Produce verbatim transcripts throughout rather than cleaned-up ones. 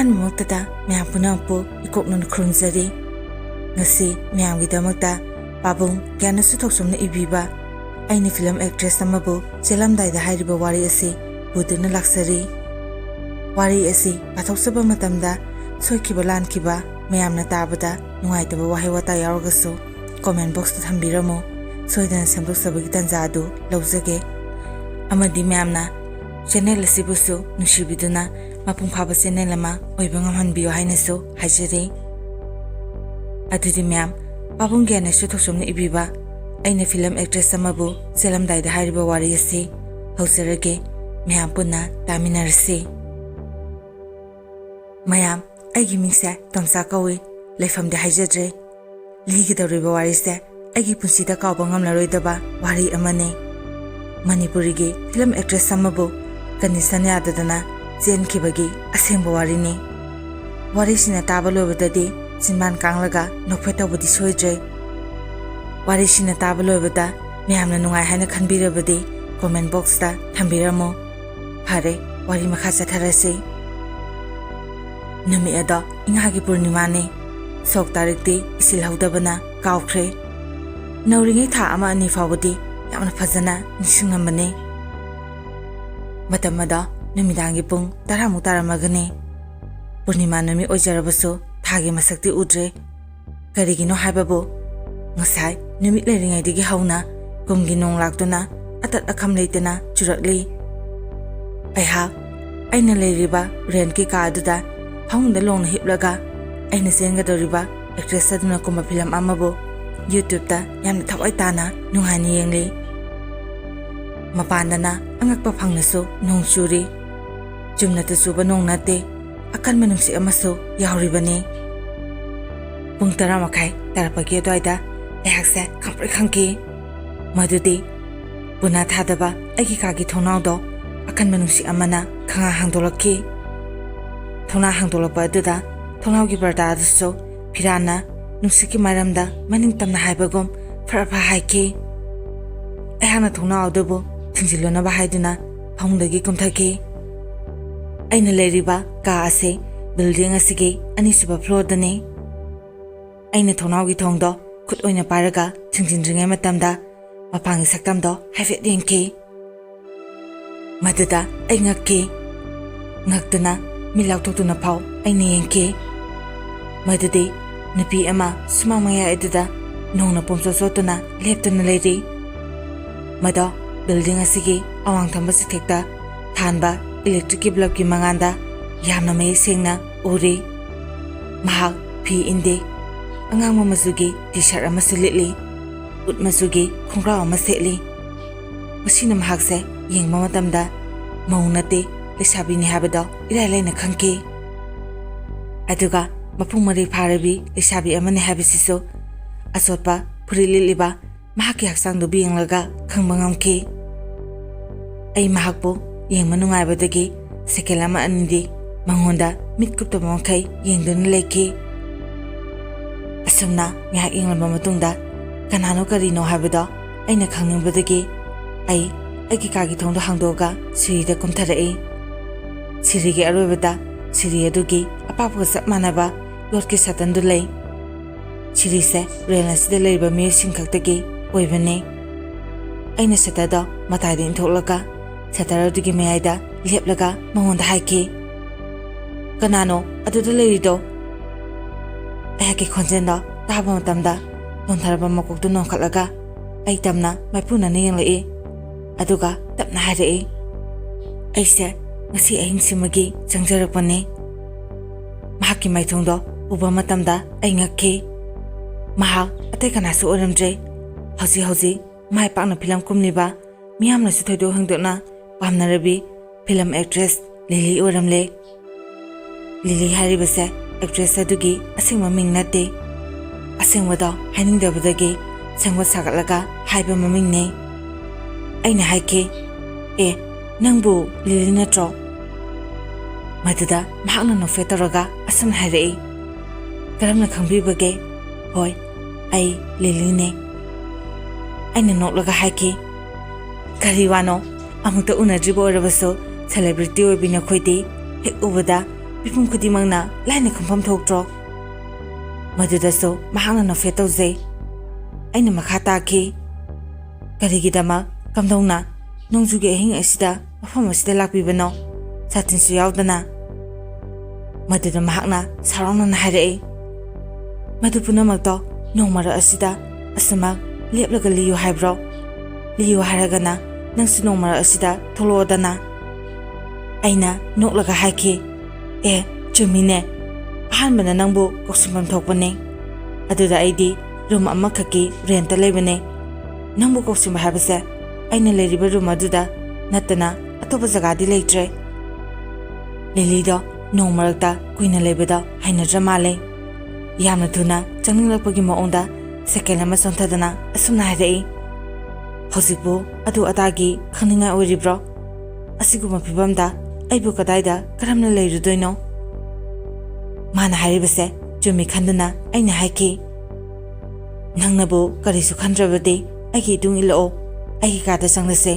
ꯑꯍꯥꯟꯕꯃꯛꯇꯗ ꯃꯌꯥꯝ ꯄꯨꯝꯅꯃꯛꯄꯨ ꯏꯀꯣꯛꯅꯅ ꯈꯨꯔꯨꯝꯖꯔꯤ꯫ ꯉꯁꯤ ꯃꯌꯥꯝꯒꯤꯗꯃꯛꯇ ꯄꯥꯕꯨꯡ ꯒ꯭ꯌꯥꯅꯦꯁ ꯊꯣꯛꯆꯣꯝꯅ ꯏꯕꯤꯕ ꯑꯩꯅ ꯐꯤꯂꯝ ꯑꯦꯛꯇ꯭ꯔꯦꯁ ꯑꯃꯕꯨ ꯆꯦꯜꯂꯝꯗꯥꯏꯗ ꯍꯥꯏꯔꯤꯕ ꯋꯥꯔꯤ ꯑꯁꯤ ꯄꯨꯗꯨꯅ ꯂꯥꯛꯆꯔꯤ꯫ ꯋꯥꯔꯤ ꯑꯁꯤ ꯄꯥꯊꯣꯛꯆꯕ ꯃꯇꯝꯗ ꯁꯣꯏꯈꯤꯕ ꯂꯥꯟꯈꯤꯕ ꯃꯌꯥꯝꯅ ꯇꯥꯕꯗ ꯅꯨꯡꯉꯥꯏꯇꯕ ꯋꯥꯍꯩ ꯋꯥꯇꯥ ꯌꯥꯎꯔꯒꯁꯨ comment boxꯇ ꯊꯝꯕꯤꯔꯝꯃꯨ꯫ ꯁꯣꯏꯗꯅ ꯁꯦꯝꯗꯣꯛꯆꯕꯒꯤ ꯇꯥꯟꯖꯥ ꯑꯗꯨ ꯂꯧꯖꯒꯦ꯫ ꯑꯃꯗꯤ ꯃꯌꯥꯝꯅ channel ꯑꯁꯤꯕꯨꯁꯨ ꯅꯨꯡꯁꯤꯕꯤꯗꯨꯅ ꯃꯄꯨꯡ ꯐꯥꯕ channel ꯑꯃ ꯑꯣꯏꯕ ꯉꯝꯍꯟꯕꯤꯌꯨ ꯍꯥꯏꯅꯁꯨ ꯍꯥꯏꯖꯔꯤ꯫ ꯑꯗꯨꯗꯤ ꯃꯌꯥꯝ, ꯄꯥꯕꯨꯡ ꯒ꯭ꯌꯥꯅꯦꯁ ꯊꯣꯛꯆꯣꯝꯅ ꯏꯕꯤꯕ ꯑꯩꯅ ꯐꯤꯂꯝ ꯑꯦꯛꯇ꯭ꯔꯦꯁ ꯑꯃꯕꯨ ꯆꯦꯜꯂꯝꯗꯥꯏꯗ ꯍꯥꯏꯔꯤꯕ ꯋꯥꯔꯤ ꯑꯁꯤ ꯍꯧꯖꯔꯒꯦ꯫ ꯃꯌꯥꯝ ꯄꯨꯟꯅ ꯇꯥꯃꯤꯟꯅꯔꯁꯤ꯫ ꯃꯌꯥꯝ, ꯑꯩꯒꯤ ꯃꯤꯡꯁꯦ ꯇꯣꯝꯆꯥ ꯀꯧꯏ꯫ ꯂꯩꯐꯝꯗꯤ ꯍꯥꯏꯖꯗ꯭ꯔꯦ꯫ ꯂꯤꯒꯗꯧꯔꯤꯕ ꯋꯥꯔꯤꯁꯦ ꯑꯩꯒꯤ ꯄꯨꯟꯁꯤꯗ ꯀꯥꯎꯕ ꯉꯝꯂꯔꯣꯏꯗꯕ ꯋꯥꯔꯤ ꯑꯃꯅꯤ꯫ ꯃꯅꯤꯄꯨꯔꯤꯒꯤ ꯐꯤꯂꯝ ꯑꯦꯛꯇ꯭ꯔꯦꯁ ꯑꯃꯕꯨ condition ꯌꯥꯗꯗꯅ ꯆꯦꯟꯈꯤꯕꯒꯤ ꯑꯁꯦꯡꯕ ꯋꯥꯔꯤꯅꯤ꯫ ꯋꯥꯔꯤꯁꯤꯅ ꯇꯥꯕ ꯂꯣꯏꯕꯗꯗꯤ ꯆꯤꯟꯕꯥꯟ ꯀꯥꯡꯂꯒ ꯅꯣꯛꯐꯦꯠ ꯇꯧꯕꯗꯤ ꯁꯣꯏꯗ꯭ꯔꯦ꯫ ꯋꯥꯔꯤꯁꯤꯅ ꯇꯥꯕ ꯂꯣꯏꯕꯗ ꯃꯌꯥꯝꯅ ꯅꯨꯡꯉꯥꯏ ꯍꯥꯏꯅ ꯈꯟꯕꯤꯔꯕꯗꯤ comment boxꯇ ꯊꯝꯕꯤꯔꯝꯃꯨ꯫ ꯐꯔꯦ, ꯋꯥꯔꯤ ꯃꯈꯥ ꯆꯠꯊꯔꯁꯤ꯫ ꯅꯨꯃꯤꯠ ꯑꯗꯣ ꯏꯉꯥꯒꯤ ꯄꯨꯔꯅꯤꯃꯥꯅꯤ꯫ ꯁꯣꯛ ꯇꯥꯔꯤꯛꯇꯤ ꯏꯁꯤꯜꯍꯧꯗꯕꯅ ꯀꯥꯎꯈ꯭ꯔꯦ꯫ ꯅꯧꯔꯤꯉꯩ ꯊꯥ ꯑꯃ ꯑꯅꯤ ꯐꯥꯎꯕꯗꯤ ꯌꯥꯝꯅ ꯐꯖꯅ ꯅꯤꯡꯁꯤꯡꯂꯝꯕꯅꯤ꯫ ꯃꯇꯝ ꯑꯗꯣ ꯅꯨꯃꯤꯗꯥꯡꯒꯤ ꯄꯨꯡ ꯇꯔꯥꯃꯨꯛ ꯇꯥꯔꯝꯃꯒꯅꯤ꯫ ꯄꯨꯔꯅꯤꯃꯥ ꯅꯨꯃꯤꯠ ꯑꯣꯏꯖꯔꯕꯁꯨ ꯊꯥꯒꯤ ꯃꯁꯛꯇꯤ ꯎꯗ꯭ꯔꯦ꯫ ꯀꯔꯤꯒꯤꯅꯣ ꯍꯥꯏꯕꯕꯨ, ꯉꯁꯥꯏ ꯅꯨꯃꯤꯠ ꯂꯩꯔꯤꯉꯩꯗꯒꯤ ꯍꯧꯅ ꯀꯨꯝꯒꯤ ꯅꯣꯡ ꯂꯥꯛꯇꯨꯅ ꯑꯇꯠ ꯑꯈꯝ ꯂꯩꯇꯅ ꯆꯨꯔꯛꯂꯤ꯫ ꯑꯩꯍꯥꯛ ꯑꯩꯅ ꯂꯩꯔꯤꯕ rentꯀꯤ ꯀꯥ ꯑꯗꯨꯗ ꯐꯃꯨꯡꯗ ꯂꯣꯡꯅ ꯍꯤꯞꯂꯒ ꯑꯩꯅ ꯆꯦꯟꯒꯗꯧꯔꯤꯕ ꯑꯦꯛꯇ꯭ꯔꯦꯁ ꯑꯗꯨꯅ ꯀꯨꯝꯕ ꯐꯤꯂꯝ ꯑꯃꯕꯨ YouTubeꯇ ꯌꯥꯝꯅ ꯊꯋꯥꯏ ꯇꯥꯅ ꯅꯨꯡꯉꯥꯏꯅ ꯌꯦꯡꯂꯤ꯫ ꯃꯄꯥꯟꯗꯅ ꯑꯉꯛꯄ ꯐꯪꯅꯁꯨ ꯅꯣꯡ ꯆꯨꯔꯤ꯫ ꯆꯨꯝꯅꯇ ꯆꯨꯕ ꯅꯣꯡ ꯅꯠꯇꯦ, ꯑꯀꯟꯕ ꯅꯨꯡꯁꯤꯠ ꯑꯃꯁꯨ ꯌꯥꯎꯔꯤꯕꯅꯤ꯫ ꯄꯨꯡ ꯇꯔꯥ ꯃꯈꯥꯏ ꯇꯥꯔꯛꯄꯒꯤ ꯑꯗꯨꯋꯥꯏꯗ ꯑꯩꯍꯥꯛꯁꯦ ꯈꯪꯄ꯭ꯔꯦꯛ ꯈꯪꯈꯤ꯫ ꯃꯗꯨꯗꯤ ꯄꯨꯅꯥ ꯊꯥꯗꯕ ꯑꯩꯒꯤ ꯀꯥꯒꯤ ꯊꯣꯡꯅꯥꯎꯗꯣ ꯑꯀꯟꯕ ꯅꯨꯡꯁꯤꯠ ꯑꯃꯅ ꯈꯪꯍꯥꯡ ꯍꯥꯡꯗꯣꯛꯂꯛꯈꯤ꯫ ꯊꯣꯡꯅꯥꯎ ꯍꯥꯡꯗꯣꯛꯂꯛꯄ ꯑꯗꯨꯗ ꯊꯣꯡꯅꯥꯎꯒꯤ ꯄꯔꯗꯥ ꯑꯗꯨꯁꯨ ꯐꯤꯔꯥꯟꯅ ꯅꯨꯡꯁꯤꯠꯀꯤ ꯃꯥꯏꯔꯝꯗ ꯃꯅꯤꯡ ꯇꯝꯅ ꯍꯥꯏꯕꯒꯨꯝ ꯐꯔ ꯐ ꯍꯥꯏꯈꯤ꯫ ꯑꯩꯍꯥꯛꯅ ꯊꯣꯡꯅꯥꯎ ꯑꯗꯨꯕꯨ ꯊꯤꯡꯖꯤꯜꯂꯨꯅꯕ ꯍꯥꯏꯗꯨꯅ ꯐꯃꯨꯡꯗꯒꯤ ꯀꯨꯝꯊꯈꯤ꯫ ꯑꯩꯅ ꯂꯩꯔꯤꯕ ꯀꯥ ꯑꯁꯤ ꯕꯤꯜꯗꯤꯡ ꯑꯁꯤꯒꯤ ꯑꯅꯤꯁꯨꯕ ꯐ꯭ꯂꯣꯔꯗꯅꯤ꯫ ꯑꯩꯅ ꯊꯣꯡꯅꯥꯎꯒꯤ ꯊꯣꯡꯗꯣ ꯈꯨꯠ ꯑꯣꯏꯅ ꯄꯥꯏꯔꯒ ꯊꯤꯡꯖꯤꯟꯗ꯭ꯔꯤꯉꯩ ꯃꯇꯝꯗ ꯃꯄꯥꯟꯒꯤ ꯁꯛꯇꯝꯗꯣ ꯍꯥꯏꯐꯦꯠ ꯌꯦꯡꯈꯤ꯫ ꯃꯗꯨꯗ ꯑꯩ ꯉꯛꯈꯤ꯫ ꯉꯛꯇꯨꯅ ꯃꯤꯠ ꯂꯥꯎꯊꯣꯛꯇꯨꯅ ꯐꯥꯎ ꯑꯩꯅ ꯌꯦꯡꯈꯤ꯫ ꯃꯗꯨꯗꯤ ꯅꯨꯄꯤ ꯑꯃ ꯁꯨꯃꯥꯡ ꯃꯌꯥꯏ ꯑꯗꯨꯗ ꯅꯣꯡꯅ ꯄꯨꯝꯆꯣꯠ ꯆꯣꯠꯇꯨꯅ ꯂꯦꯞꯇꯨꯅ ꯂꯩꯔꯤ꯫ ꯃꯗꯣ ꯕꯤꯜꯗꯤꯡ ꯑꯁꯤꯒꯤ ꯑꯋꯥꯡ ꯊꯪꯕ ꯆꯤꯊꯦꯛꯇ ꯊꯥꯟꯕ ꯏꯂꯦꯛꯇ꯭ꯔꯤꯛꯀꯤ ꯕꯜꯕꯀꯤ ꯃꯉꯥꯜꯗ ꯌꯥꯝꯅ ꯃꯌꯦꯛ ꯁꯦꯡꯅ ꯎꯔꯤ꯫ ꯃꯍꯥꯛ ꯐꯤ ꯏꯟꯗꯦ꯫ ꯑꯉꯥꯡꯕ ꯃꯆꯨꯒꯤ ꯇꯤ ꯁꯥꯔꯠ ꯑꯃꯁꯨ ꯂꯤꯠꯂꯤ꯫ ꯎꯠ ꯃꯆꯨꯒꯤ ꯈꯣꯡꯒ꯭ꯔꯥꯎ ꯑꯃ ꯁꯦꯠꯂꯤ꯫ ꯃꯁꯤꯅ ꯃꯍꯥꯛꯁꯦ ꯌꯦꯡꯕ ꯃꯇꯝꯗ ꯃꯧ ꯅꯠꯇꯦ, ꯂꯩꯁꯥꯕꯤꯅꯤ ꯍꯥꯏꯕꯗꯣ ꯏꯔꯥꯏ ꯂꯥꯏꯅ ꯈꯪꯈꯤ꯫ ꯑꯗꯨꯒ ꯃꯄꯨꯡ ꯃꯔꯩ ꯐꯥꯔꯕꯤ ꯂꯩꯁꯥꯕꯤ ꯑꯃꯅꯤ ꯍꯥꯏꯕꯁꯤꯁꯨ ꯑꯆꯣꯠꯄ ꯐꯨꯔꯤꯠ ꯂꯤꯠꯂꯤꯕ ꯃꯍꯥꯛꯀꯤ ꯍꯛꯆꯥꯡꯗꯨꯕꯨ ꯌꯦꯡꯂꯒ ꯈꯪꯕ ꯉꯝꯈꯤ꯫ ꯑꯩ ꯃꯍꯥꯛꯄꯨ ꯌꯦꯡꯕ ꯅꯨꯡꯉꯥꯏꯕꯗꯒꯤ ꯁꯦꯀꯦꯟ ꯑꯃ ꯑꯅꯤꯗꯤ ꯃꯉꯣꯟꯗ ꯃꯤꯠ ꯀꯨꯞꯇꯕ ꯃꯈꯩ ꯌꯦꯡꯗꯨꯅ ꯂꯩꯈꯤ꯫ ꯑꯁꯨꯝꯅ ꯉꯥꯏꯍꯥꯛ ꯌꯦꯡꯂꯕ ꯃꯇꯨꯡꯗ ꯀꯅꯥꯅꯣ ꯀꯔꯤꯅꯣ ꯍꯥꯏꯕꯗꯣ ꯑꯩꯅ ꯈꯪꯅꯤꯡꯕꯗꯒꯤ ꯑꯩ ꯑꯩꯒꯤ ꯀꯥꯒꯤ ꯊꯣꯡꯗꯣ ꯍꯥꯡꯗꯣꯛꯑꯒ ꯁꯤꯔꯤꯗ ꯀꯨꯝꯊꯔꯛꯏ꯫ ꯁꯤꯔꯤꯒꯤ ꯑꯔꯣꯏꯕꯗ ꯁꯤꯔꯤ ꯑꯗꯨꯒꯤ ꯑꯄꯥꯛꯄꯒ ꯆꯞ ꯃꯥꯟꯅꯕ ꯌꯣꯠꯀꯤ ꯁꯇꯟꯗꯨ ꯂꯩ꯫ ꯁꯤꯔꯤꯁꯦ ꯔꯦꯜ ꯑꯁꯤꯗ ꯂꯩꯔꯤꯕ ꯃꯤꯑꯣꯏꯁꯤꯡ ꯈꯛꯇꯒꯤ ꯑꯣꯏꯕꯅꯤ꯫ ꯑꯩꯅ ꯁꯇꯔꯗꯣ ꯃꯇꯥꯏꯗ ꯏꯟꯊꯣꯛꯂꯒ ꯁꯇꯔ ꯑꯗꯨꯒꯤ ꯃꯌꯥꯏꯗ ꯂꯦꯞꯂꯒ ꯃꯉꯣꯟꯗ ꯍꯥꯏꯈꯤ, "ꯀꯅꯥꯅꯣ ꯑꯗꯨꯗ ꯂꯩꯔꯤꯗꯣ?" ꯑꯩꯍꯥꯛꯀꯤ ꯈꯣꯟꯖꯦꯜꯗꯣ ꯇꯥꯕ ꯃꯇꯝꯗ ꯅꯣꯟꯊꯔꯕ ꯃꯀꯣꯛꯇꯨ ꯅꯣꯟꯈꯠꯂꯒ ꯑꯩ ꯇꯝꯅ ꯃꯥꯏꯄꯨꯅꯅ ꯌꯦꯡꯂꯛꯏ꯫ ꯑꯗꯨꯒ ꯇꯞꯅ ꯍꯥꯏꯔꯛꯏ, "ꯑꯩꯁꯦ ꯉꯁꯤ ꯑꯍꯤꯡꯁꯤꯃꯒꯤ ꯆꯪꯖꯔꯛꯄꯅꯤ꯫" ꯃꯍꯥꯛꯀꯤ ꯃꯥꯏꯊꯣꯡꯗꯣ ꯎꯕ ꯃꯇꯝꯗ ꯑꯩ ꯉꯛꯈꯤ꯫ ꯃꯍꯥꯛ ꯑꯇꯩ ꯀꯅꯥꯁꯨ ꯑꯣꯏꯔꯝꯗ꯭ꯔꯦ꯫ ꯍꯧꯖꯤꯛ ꯍꯧꯖꯤꯛ ꯃꯥꯏ ꯄꯥꯛꯅ ꯐꯤꯂꯝ ꯀꯨꯝꯂꯤꯕ, ꯃꯤꯌꯥꯝꯅꯁꯨ ꯊꯣꯏꯗꯣꯛ ꯍꯦꯟꯗꯣꯛꯅ ꯄꯥꯝꯅꯔꯕꯤ ꯐꯤꯂꯝ ꯑꯦꯛꯇ꯭ꯔꯦꯁ ꯂꯤꯂꯤ ꯑꯣꯏꯔꯝꯂꯦ꯫ ꯂꯤꯂꯤ ꯍꯥꯏꯔꯤꯕꯁꯦ ꯑꯦꯛꯇ꯭ꯔꯦꯁ ꯑꯗꯨꯒꯤ ꯑꯁꯦꯡꯕ ꯃꯤꯡ ꯅꯠꯇꯦ꯫ ꯑꯁꯦꯡꯕꯗꯣ ꯍꯥꯏꯅꯤꯡꯗꯕꯗꯒꯤ ꯁꯦꯝꯒꯠ ꯁꯥꯒꯠꯂꯒ ꯍꯥꯏꯕ ꯃꯃꯤꯡꯅꯤ꯫ ꯑꯩꯅ ꯍꯥꯏꯈꯤ, "ꯑꯦ, ꯅꯪꯕꯨ ꯂꯤꯂꯤ ꯅꯠꯇ꯭ꯔꯣ?" ꯃꯗꯨꯗ ꯃꯍꯥꯛꯅ ꯅꯣꯛꯐꯦꯠ ꯇꯧꯔꯒ ꯑꯁꯨꯝꯅ ꯍꯥꯏꯔꯛꯏ, "ꯀꯔꯝꯅ ꯈꯪꯕꯤꯕꯒꯦ?" "ꯍꯣꯏ, ꯑꯩ ꯂꯤꯂꯤꯅꯦ꯫" ꯑꯩꯅ ꯅꯣꯛꯂꯒ ꯍꯥꯏꯈꯤ, "ꯀꯔꯤ ꯋꯥꯅꯣ? ꯑꯃꯨꯛꯇ ꯎꯅꯗ꯭ꯔꯤꯕ ꯑꯣꯏꯔꯕꯁꯨ ꯁꯦꯂꯦꯕ꯭ꯔꯤꯇꯤ ꯑꯣꯏꯕꯤ ꯅꯈꯣꯏꯗꯤ ꯍꯦꯛ ꯎꯕꯗ ꯃꯤꯄꯨꯝ ꯈꯨꯗꯤꯡꯃꯛꯅ ꯂꯥꯏꯅ ꯈꯪꯐꯝ ꯊꯣꯛꯇ꯭ꯔꯣ? ꯃꯗꯨꯗꯁꯨ ꯃꯍꯥꯛꯅ ꯅꯣꯛꯐꯦꯠ ꯇꯧꯖꯩ꯫ ꯑꯩꯅ ꯃꯈꯥ ꯇꯥꯈꯤ, "ꯀꯔꯤꯒꯤꯗꯃꯛ, ꯀꯝꯗꯧꯅ ꯅꯣꯡꯖꯨꯒꯤ ꯑꯍꯤꯡ ꯑꯁꯤꯗ ꯃꯐꯝ ꯑꯁꯤꯗ ꯂꯥꯛꯄꯤꯕꯅꯣ, ꯁꯥꯇꯤꯟꯁꯨ ꯌꯥꯎꯗꯅ?" ꯃꯗꯨꯗ ꯃꯍꯥꯛꯅ ꯁꯥꯎꯔꯥꯡꯅꯅ ꯍꯥꯏꯔꯛꯏ, "ꯃꯗꯨ ꯄꯨꯝꯅꯃꯛꯇꯣ ꯅꯣꯡ ꯃꯔꯛ ꯑꯁꯤꯗ ꯑꯁꯨꯃꯛ ꯂꯦꯞꯂꯒ ꯂꯤꯌꯨ ꯍꯥꯏꯕ꯭ꯔꯣ? ꯂꯤꯌꯨ ꯍꯥꯏꯔꯒꯅ ꯅꯪꯁꯨ ꯅꯣꯡ ꯃꯔꯛ ꯑꯁꯤꯗ ꯊꯣꯛꯂꯛꯑꯣꯗꯅ?" ꯑꯩꯅ ꯅꯣꯛꯂꯒ ꯍꯥꯏꯈꯤ, "ꯑꯦ, ꯆꯨꯝꯃꯤꯅꯦ, ꯑꯍꯥꯟꯕꯅ ꯅꯪꯕꯨ ꯀꯧꯁꯤꯟꯐꯝ ꯊꯣꯛꯄꯅꯦ꯫ ꯑꯗꯨꯗ ꯑꯩꯗꯤ ꯔꯨꯝ ꯑꯃꯈꯛꯀꯤ ꯔꯦꯟꯇ ꯂꯩꯕꯅꯦ꯫ ꯅꯪꯕꯨ ꯀꯧꯁꯤꯟꯕ ꯍꯥꯏꯕꯁꯦ ꯑꯩꯅ ꯂꯩꯔꯤꯕ ꯔꯨꯝ ꯑꯗꯨꯗ ꯅꯠꯇꯅ ꯑꯇꯣꯞꯄ ꯖꯒꯥꯗꯤ ꯂꯩꯇ꯭ꯔꯦ꯫" ꯂꯤꯂꯤꯗꯣ ꯅꯣꯡ ꯃꯔꯛꯇ ꯀꯨꯏꯅ ꯂꯩꯕꯗꯣ ꯍꯩꯅꯗ꯭ꯔ ꯃꯥꯜꯂꯦ꯫ ꯌꯥꯝꯅ ꯊꯨꯅ ꯆꯪꯅꯤꯡꯂꯛꯄꯒꯤ ꯃꯑꯣꯡꯗ ꯁꯦꯀꯦꯟ ꯑꯃ ꯆꯣꯟꯊꯗꯅ ꯑꯁꯨꯝꯅ ꯍꯥꯏꯔꯛꯏ, "ꯍꯧꯖꯤꯛꯄꯨ ꯑꯗꯨ ꯑꯗꯥꯒꯤ ꯈꯪꯅꯤꯡꯉꯥꯏ ꯑꯣꯏꯔꯤꯕ꯭ꯔꯣ? ꯑꯁꯤꯒꯨꯝꯕ ꯐꯤꯕꯝꯗ ꯑꯩꯕꯨ ꯀꯗꯥꯏꯗ ꯀꯔꯝꯅ ꯂꯩꯔꯨꯗꯣꯏꯅꯣ?" ꯃꯥꯅ ꯍꯥꯏꯔꯤꯕꯁꯦ ꯆꯨꯝꯃꯤ ꯈꯟꯗꯨꯅ ꯑꯩꯅ ꯍꯥꯏꯈꯤ, "ꯅꯪꯅꯕꯨ ꯀꯔꯤꯁꯨ ꯈꯟꯗ꯭ꯔꯕꯗꯤ ꯑꯩꯒꯤ ꯏꯇꯨꯡ ꯏꯜꯂꯛꯑꯣ, ꯑꯩꯒꯤ ꯀꯥꯗ ꯆꯪꯂꯁꯦ꯫"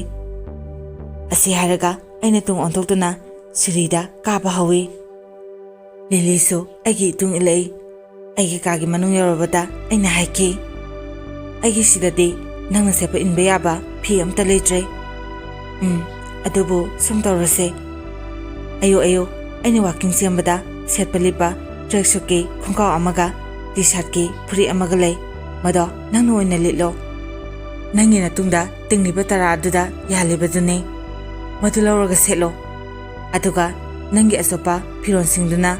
ꯑꯁꯤ ꯍꯥꯏꯔꯒ ꯑꯩꯅ ꯇꯨꯡ ꯑꯣꯟꯊꯣꯛꯇꯨꯅ ꯁꯤꯔꯤꯗ ꯀꯥꯕ ꯍꯧꯏ꯫ ꯂꯤꯂꯤꯁꯨ ꯑꯩꯒꯤ ꯏꯇꯨꯡ ꯏꯜꯂꯛꯏ꯫ ꯑꯩꯒꯤ ꯀꯥꯒꯤ ꯃꯅꯨꯡ ꯌꯧꯔꯕꯗ ꯑꯩꯅ ꯍꯥꯏꯈꯤ, "ꯑꯩꯒꯤ ꯁꯤꯗꯗꯤ ꯅꯪꯅ ꯁꯦꯠꯄ ꯏꯟꯕ ꯌꯥꯕ ꯐꯤ ꯑꯝꯇ ꯂꯩꯇ꯭ꯔꯦ꯫ ꯎꯝ, ꯑꯗꯨꯕꯨ ꯁꯨꯝ ꯇꯧꯔꯁꯦ꯫ ꯑꯌꯨꯛ ꯑꯌꯨꯛ ꯑꯩꯅ ꯋꯥꯀꯤꯡ ꯆꯦꯟꯕꯗ ꯁꯦꯠꯄ ꯂꯤꯠꯄ ꯇ꯭ꯔꯦꯛ ꯁꯨꯠꯀꯤ ꯈꯣꯡꯒ꯭ꯔꯥꯎ ꯑꯃꯒ ꯇꯤ ꯁꯥꯔꯠꯀꯤ ꯐꯨꯔꯤꯠ ꯑꯃꯒ ꯂꯩ꯫ ꯃꯗꯣ ꯅꯪꯅ ꯑꯣꯏꯅ ꯂꯤꯠꯂꯣ꯫ ꯅꯪꯒꯤ ꯅꯇꯨꯡꯗ ꯇꯤꯡꯂꯤꯕ ꯇꯔꯥ ꯑꯗꯨꯗ ꯌꯥꯜꯂꯤꯕꯗꯨꯅꯤ꯫ ꯃꯗꯨ ꯂꯧꯔꯒ ꯁꯦꯠꯂꯣ꯫ ꯑꯗꯨꯒ ꯅꯪꯒꯤ ꯑꯆꯣꯠꯄ ꯐꯤꯔꯣꯜꯁꯤꯡꯗꯨꯅ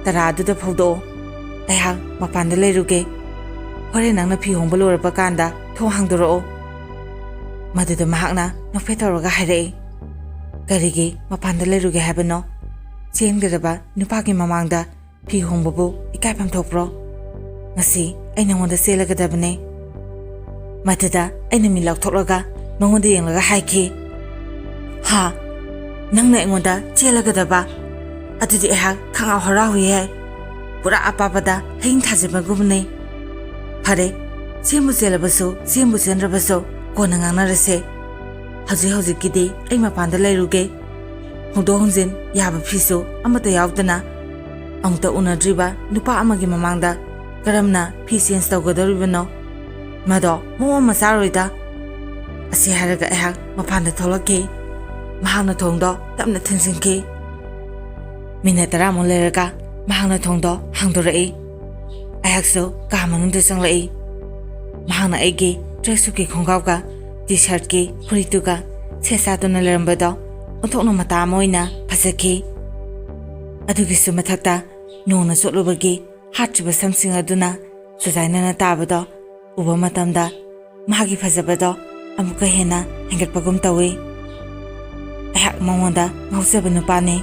ꯇꯔꯥ ꯑꯗꯨꯗ ꯐꯧꯗꯣꯛꯑꯣ꯫ ꯑꯩꯍꯥꯛ ꯃꯄꯥꯟꯗ ꯂꯩꯔꯨꯒꯦ꯫ ꯍꯣꯔꯦꯟ ꯅꯪꯅ ꯐꯤ ꯍꯣꯡꯕ ꯂꯣꯏꯔꯕ ꯀꯥꯟꯗ ꯊꯣꯡ ꯍꯥꯡꯗꯣꯔꯛꯑꯣ꯫" ꯃꯗꯨꯗ ꯃꯍꯥꯛꯅ ꯅꯣꯛꯐꯦꯠ ꯇꯧꯔꯒ ꯍꯥꯏꯔꯛꯏ, "ꯀꯔꯤꯒꯤ ꯃꯄꯥꯟꯗ ꯂꯩꯔꯨꯒꯦ ꯍꯥꯏꯕꯅꯣ? ꯆꯦꯟꯒꯗꯕ ꯅꯨꯄꯥꯒꯤ ꯃꯃꯥꯡꯗ ꯐꯤ ꯍꯣꯡꯕꯕꯨ ꯏꯀꯥꯏꯐꯝ ꯊꯣꯛꯄ꯭ꯔꯣ? ꯉꯁꯤ ꯑꯩ ꯅꯉꯣꯟꯗ ꯆꯦꯜꯂꯒꯗꯕꯅꯦ꯫" ꯃꯗꯨꯗ ꯑꯩꯅ ꯃꯤ ꯂꯥꯎꯊꯣꯛꯂꯒ ꯃꯉꯣꯟꯗ ꯌꯦꯡꯂꯒ ꯍꯥꯏꯈꯤ, "ꯍꯥ? ꯅꯪꯅ ꯑꯩꯉꯣꯟꯗ ꯆꯦꯜꯂꯒꯗꯕ? ꯑꯗꯨꯗꯤ ꯑꯩꯍꯥꯛ ꯈꯪꯍꯥꯎ ꯍꯔꯥꯎꯏꯍꯦ꯫ ꯄꯨꯔꯥ ꯑꯄꯥꯕꯗ ꯍꯌꯤꯡ ꯊꯥꯖꯤꯟꯕꯒꯨꯝꯕꯅꯦ꯫ ꯐꯔꯦ, ꯆꯦꯟꯕꯨ ꯆꯦꯜꯂꯕꯁꯨ, ꯆꯦꯟꯕꯨ ꯆꯦꯟꯗ꯭ꯔꯕꯁꯨ, ꯀꯣꯟꯅ ꯉꯥꯡꯅꯔꯁꯦ꯫ ꯍꯧꯖꯤꯛ ꯍꯧꯖꯤꯛꯀꯤꯗꯤ ꯑꯩ ꯃꯄꯥꯟꯗ ꯂꯩꯔꯨꯒꯦ꯫ ꯍꯣꯡꯗꯣꯛ ꯍꯣꯡꯖꯤꯟ ꯌꯥꯕ ꯐꯤꯁꯨ ꯑꯃꯠꯇ ꯌꯥꯎꯗꯅ ꯑꯃꯨꯛꯇ ꯎꯅꯗ꯭ꯔꯤꯕ ꯅꯨꯄꯥ ꯑꯃꯒꯤ ꯃꯃꯥꯡꯗ ꯀꯔꯝꯅ ꯐꯤ ꯆꯦꯟꯖ ꯇꯧꯒꯗꯧꯔꯤꯕꯅꯣ? ꯃꯗꯣ ꯃꯑꯣꯡ ꯑꯃ ꯆꯥꯔꯣꯏꯗ꯫ ꯑꯁꯤ ꯍꯥꯏꯔꯒ ꯑꯩꯍꯥꯛ ꯃꯄꯥꯟꯗ ꯊꯣꯛꯂꯛꯈꯤ꯫ ꯃꯍꯥꯛꯅ ꯊꯣꯡꯗꯣ ꯇꯞꯅ ꯊꯤꯟꯖꯤꯟꯈꯤ꯫ ꯃꯤꯅꯠ ꯇꯔꯥꯃꯨꯛ ꯂꯩꯔꯒ ꯃꯍꯥꯛꯅ ꯊꯣꯡꯗꯣ ꯍꯥꯡꯗꯣꯔꯛꯏ꯫ ꯑꯩꯍꯥꯛꯁꯨ ꯀꯥ ꯃꯅꯨꯡꯗ ꯆꯪꯂꯛꯏ꯫ ꯃꯍꯥꯛꯅ ꯑꯩꯒꯤ ꯇ꯭ꯔꯦꯛ ꯁꯨꯠꯀꯤ ꯈꯣꯡꯒ꯭ꯔꯥꯎꯒ ꯇꯤ ꯁꯥꯔꯠꯀꯤ ꯐꯨꯔꯤꯠꯇꯨꯒ ꯁꯦꯠ ꯆꯥꯗꯨꯅ ꯂꯩꯔꯝꯕꯗꯣ ꯑꯣꯟꯊꯣꯛꯅ ꯃꯇꯥ ꯑꯃ ꯑꯣꯏꯅ ꯐꯖꯈꯤ꯫ ꯑꯗꯨꯒꯤꯁꯨ ꯃꯊꯛꯇ ꯅꯣꯡꯅ ꯆꯣꯠꯂꯨꯕꯒꯤ ꯍꯥꯠꯇ꯭ꯔꯤꯕ ꯁꯝꯁꯤꯡ ꯑꯗꯨꯅ ꯁꯨꯖꯥꯏꯅꯅ ꯇꯥꯕꯗꯣ ꯎꯕ ꯃꯇꯝꯗ ꯃꯍꯥꯛꯀꯤ ꯐꯖꯕꯗꯣ ꯑꯃꯨꯛꯀ ꯍꯦꯟꯅ ꯍꯦꯟꯒꯠꯄꯒꯨꯝ ꯇꯧꯏ꯫ ꯑꯩꯍꯥꯛ ꯃꯉꯣꯟꯗ ꯉꯥꯎꯖꯕ ꯅꯨꯄꯥꯅꯤ꯫